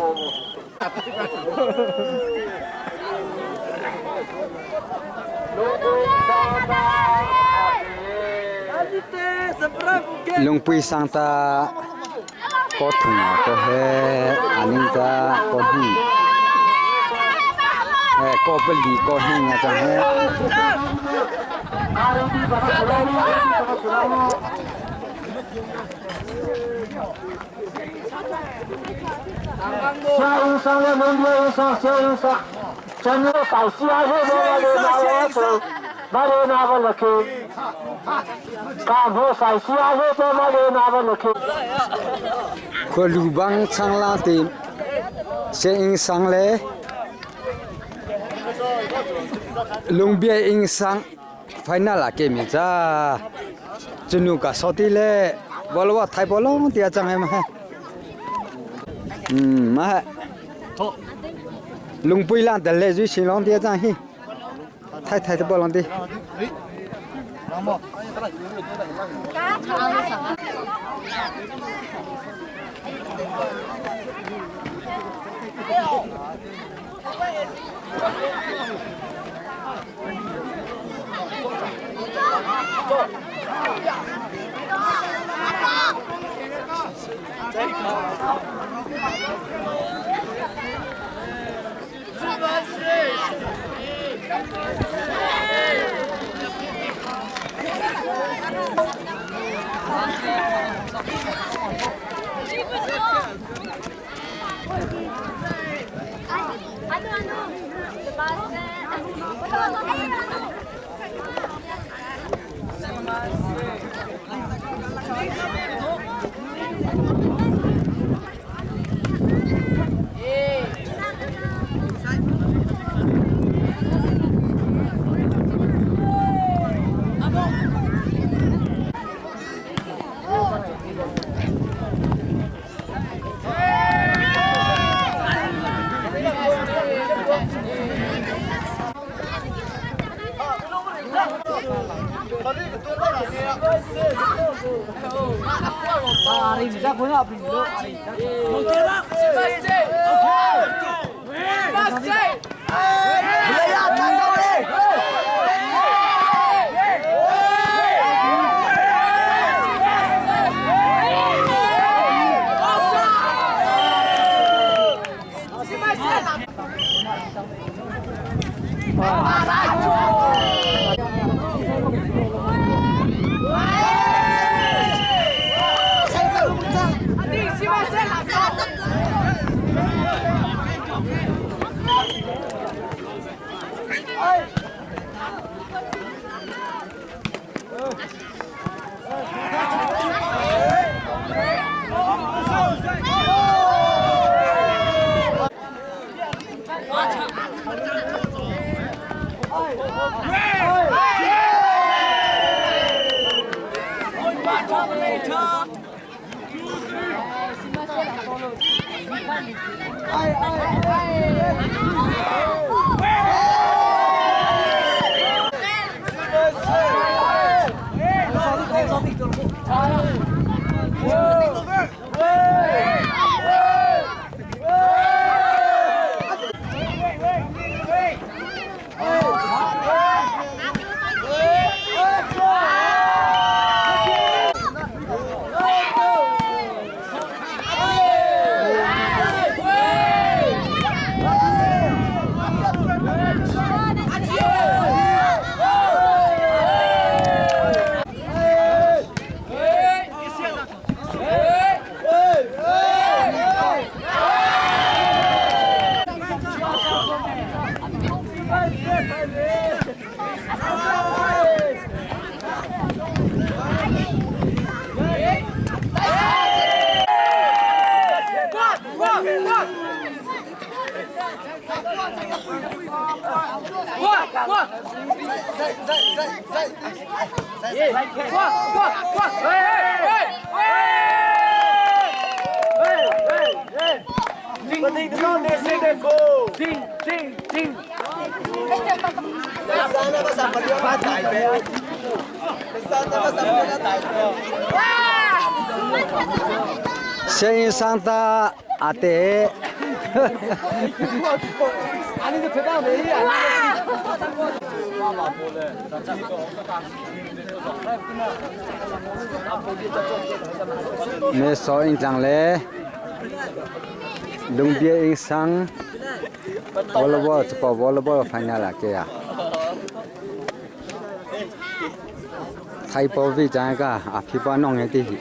Lungpui sang ta ko thung ko he aning ta ko hi he ko pali ko hi nga chang he. 下一上的门别上，下一上，真的少西啊，这个拿我走，马里拿不了去，干部少西啊，这个马里拿不了去。 Ko lubang chang la ti se ing sang le lungbia ing sang final a ke mi cha chunu ka soti le bolwa thai bolong tia chang he ma ma lungpui lan de le ju xin long tia chang hi thai thai te bolong ti. Sianginn sang ta ate. Me so ing tlang le Lungbia ing sang volleyball chupa volleyball final ah ke ya. Thai po vi chang ka a phi pa nong he ti hi.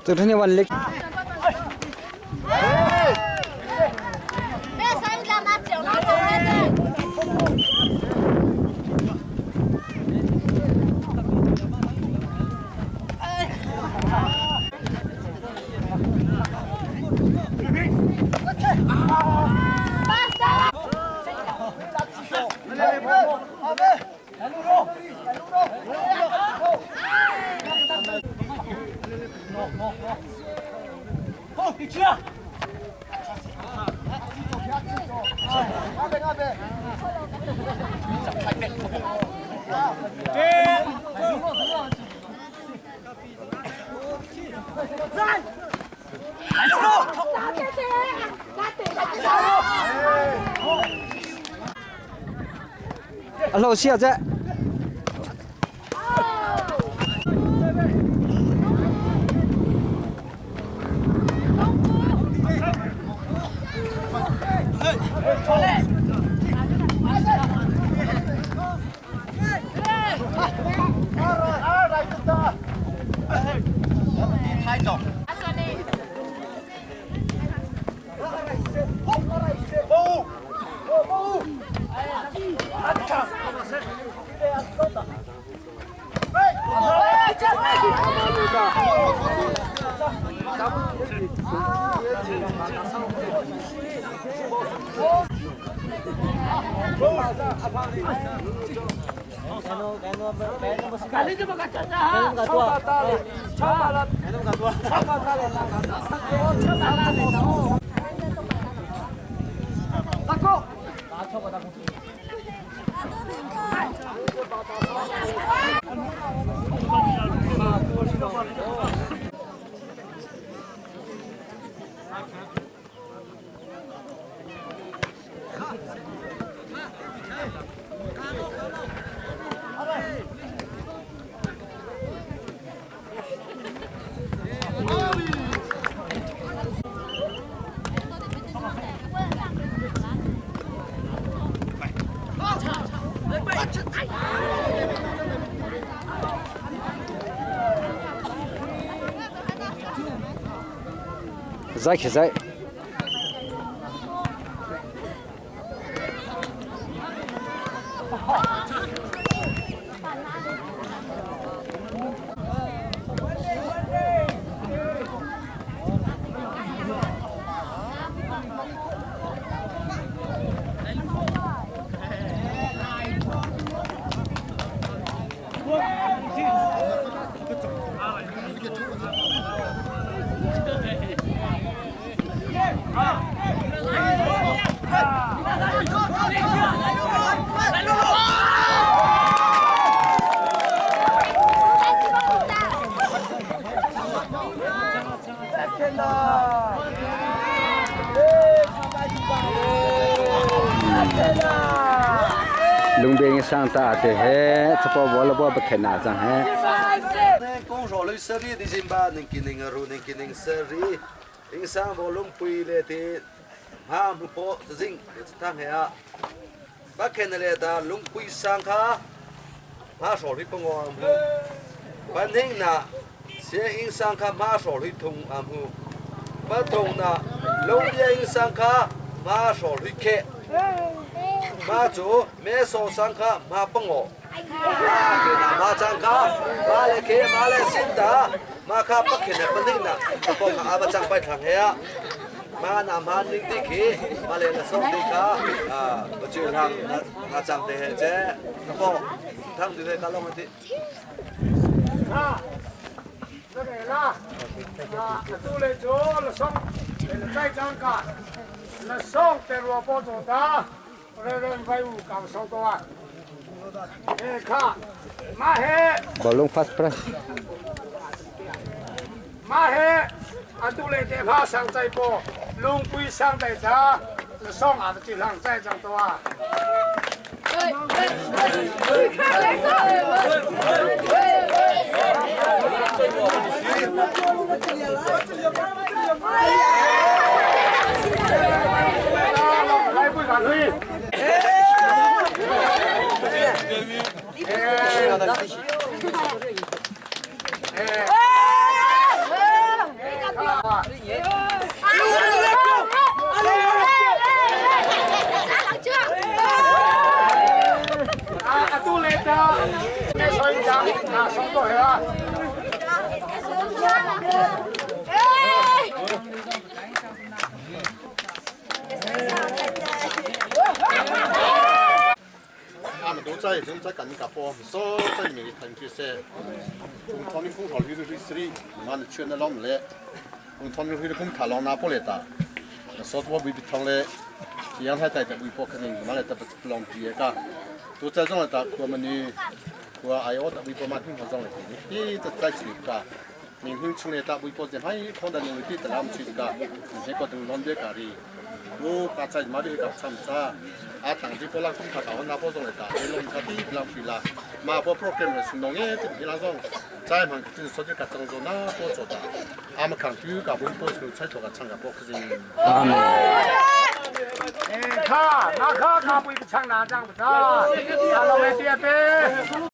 Tuthani wan lik. A hlo sia che. Zai khi zai. Lungbeng sang ta te he chapo bol bo bakhena chang he. Kong ro lui sari di jimba ning kining ru ning kining sari ing sang bo lung pui le ti ha mu po jing thang he a bakhen le ta lung pui sang kha ma so ri pong am hu ban hing na se ing sang kha ma so ri thung am hu ba thong na lung bia ing sang kha ma so ri khe ma chu me so sang kha ma pong o ma chang kha ma le ke ma le sin ta ma kha pakhen na paning na po kha aba chang pai thang he a ma na ma ning ti khi ma le na song ti kha a ba chu hang na chang te he che po thang du he ka long ti 啊，那个啦，啊，都来做了送，再讲个，了送得萝卜做的，来人外务刚收到啊。哎，看，马黑。 Bolong fast press. 马黑，啊，都来电话上在播，龙龟上在这，送啊，就上在这多啊。啊，双多黑啊。他们都在正在干个活，所在里面的团结噻。从他们工厂里头去吃的，妈的全都浪来。从他们去的工厂浪拿过来的，那说我未必汤嘞，阳台带的微波肯定妈来的不浪几个，都在这来打，我们呢，我哎我的微波嘛挺好装的，你这在这里个。明天出来打微波，这还看到你们的拉姆去个，你个等浪别咖哩。我刚才买的个参差，啊，当地波拉空卡到那波上来打，龙卡地拉去啦，马波 program 是农业的那种，在忙就是说这个张做那波做的，阿们看就搞不波是菜头个唱个波可是。阿门。哎，卡，那卡卡不一个唱哪张不唱？阿老外点呗。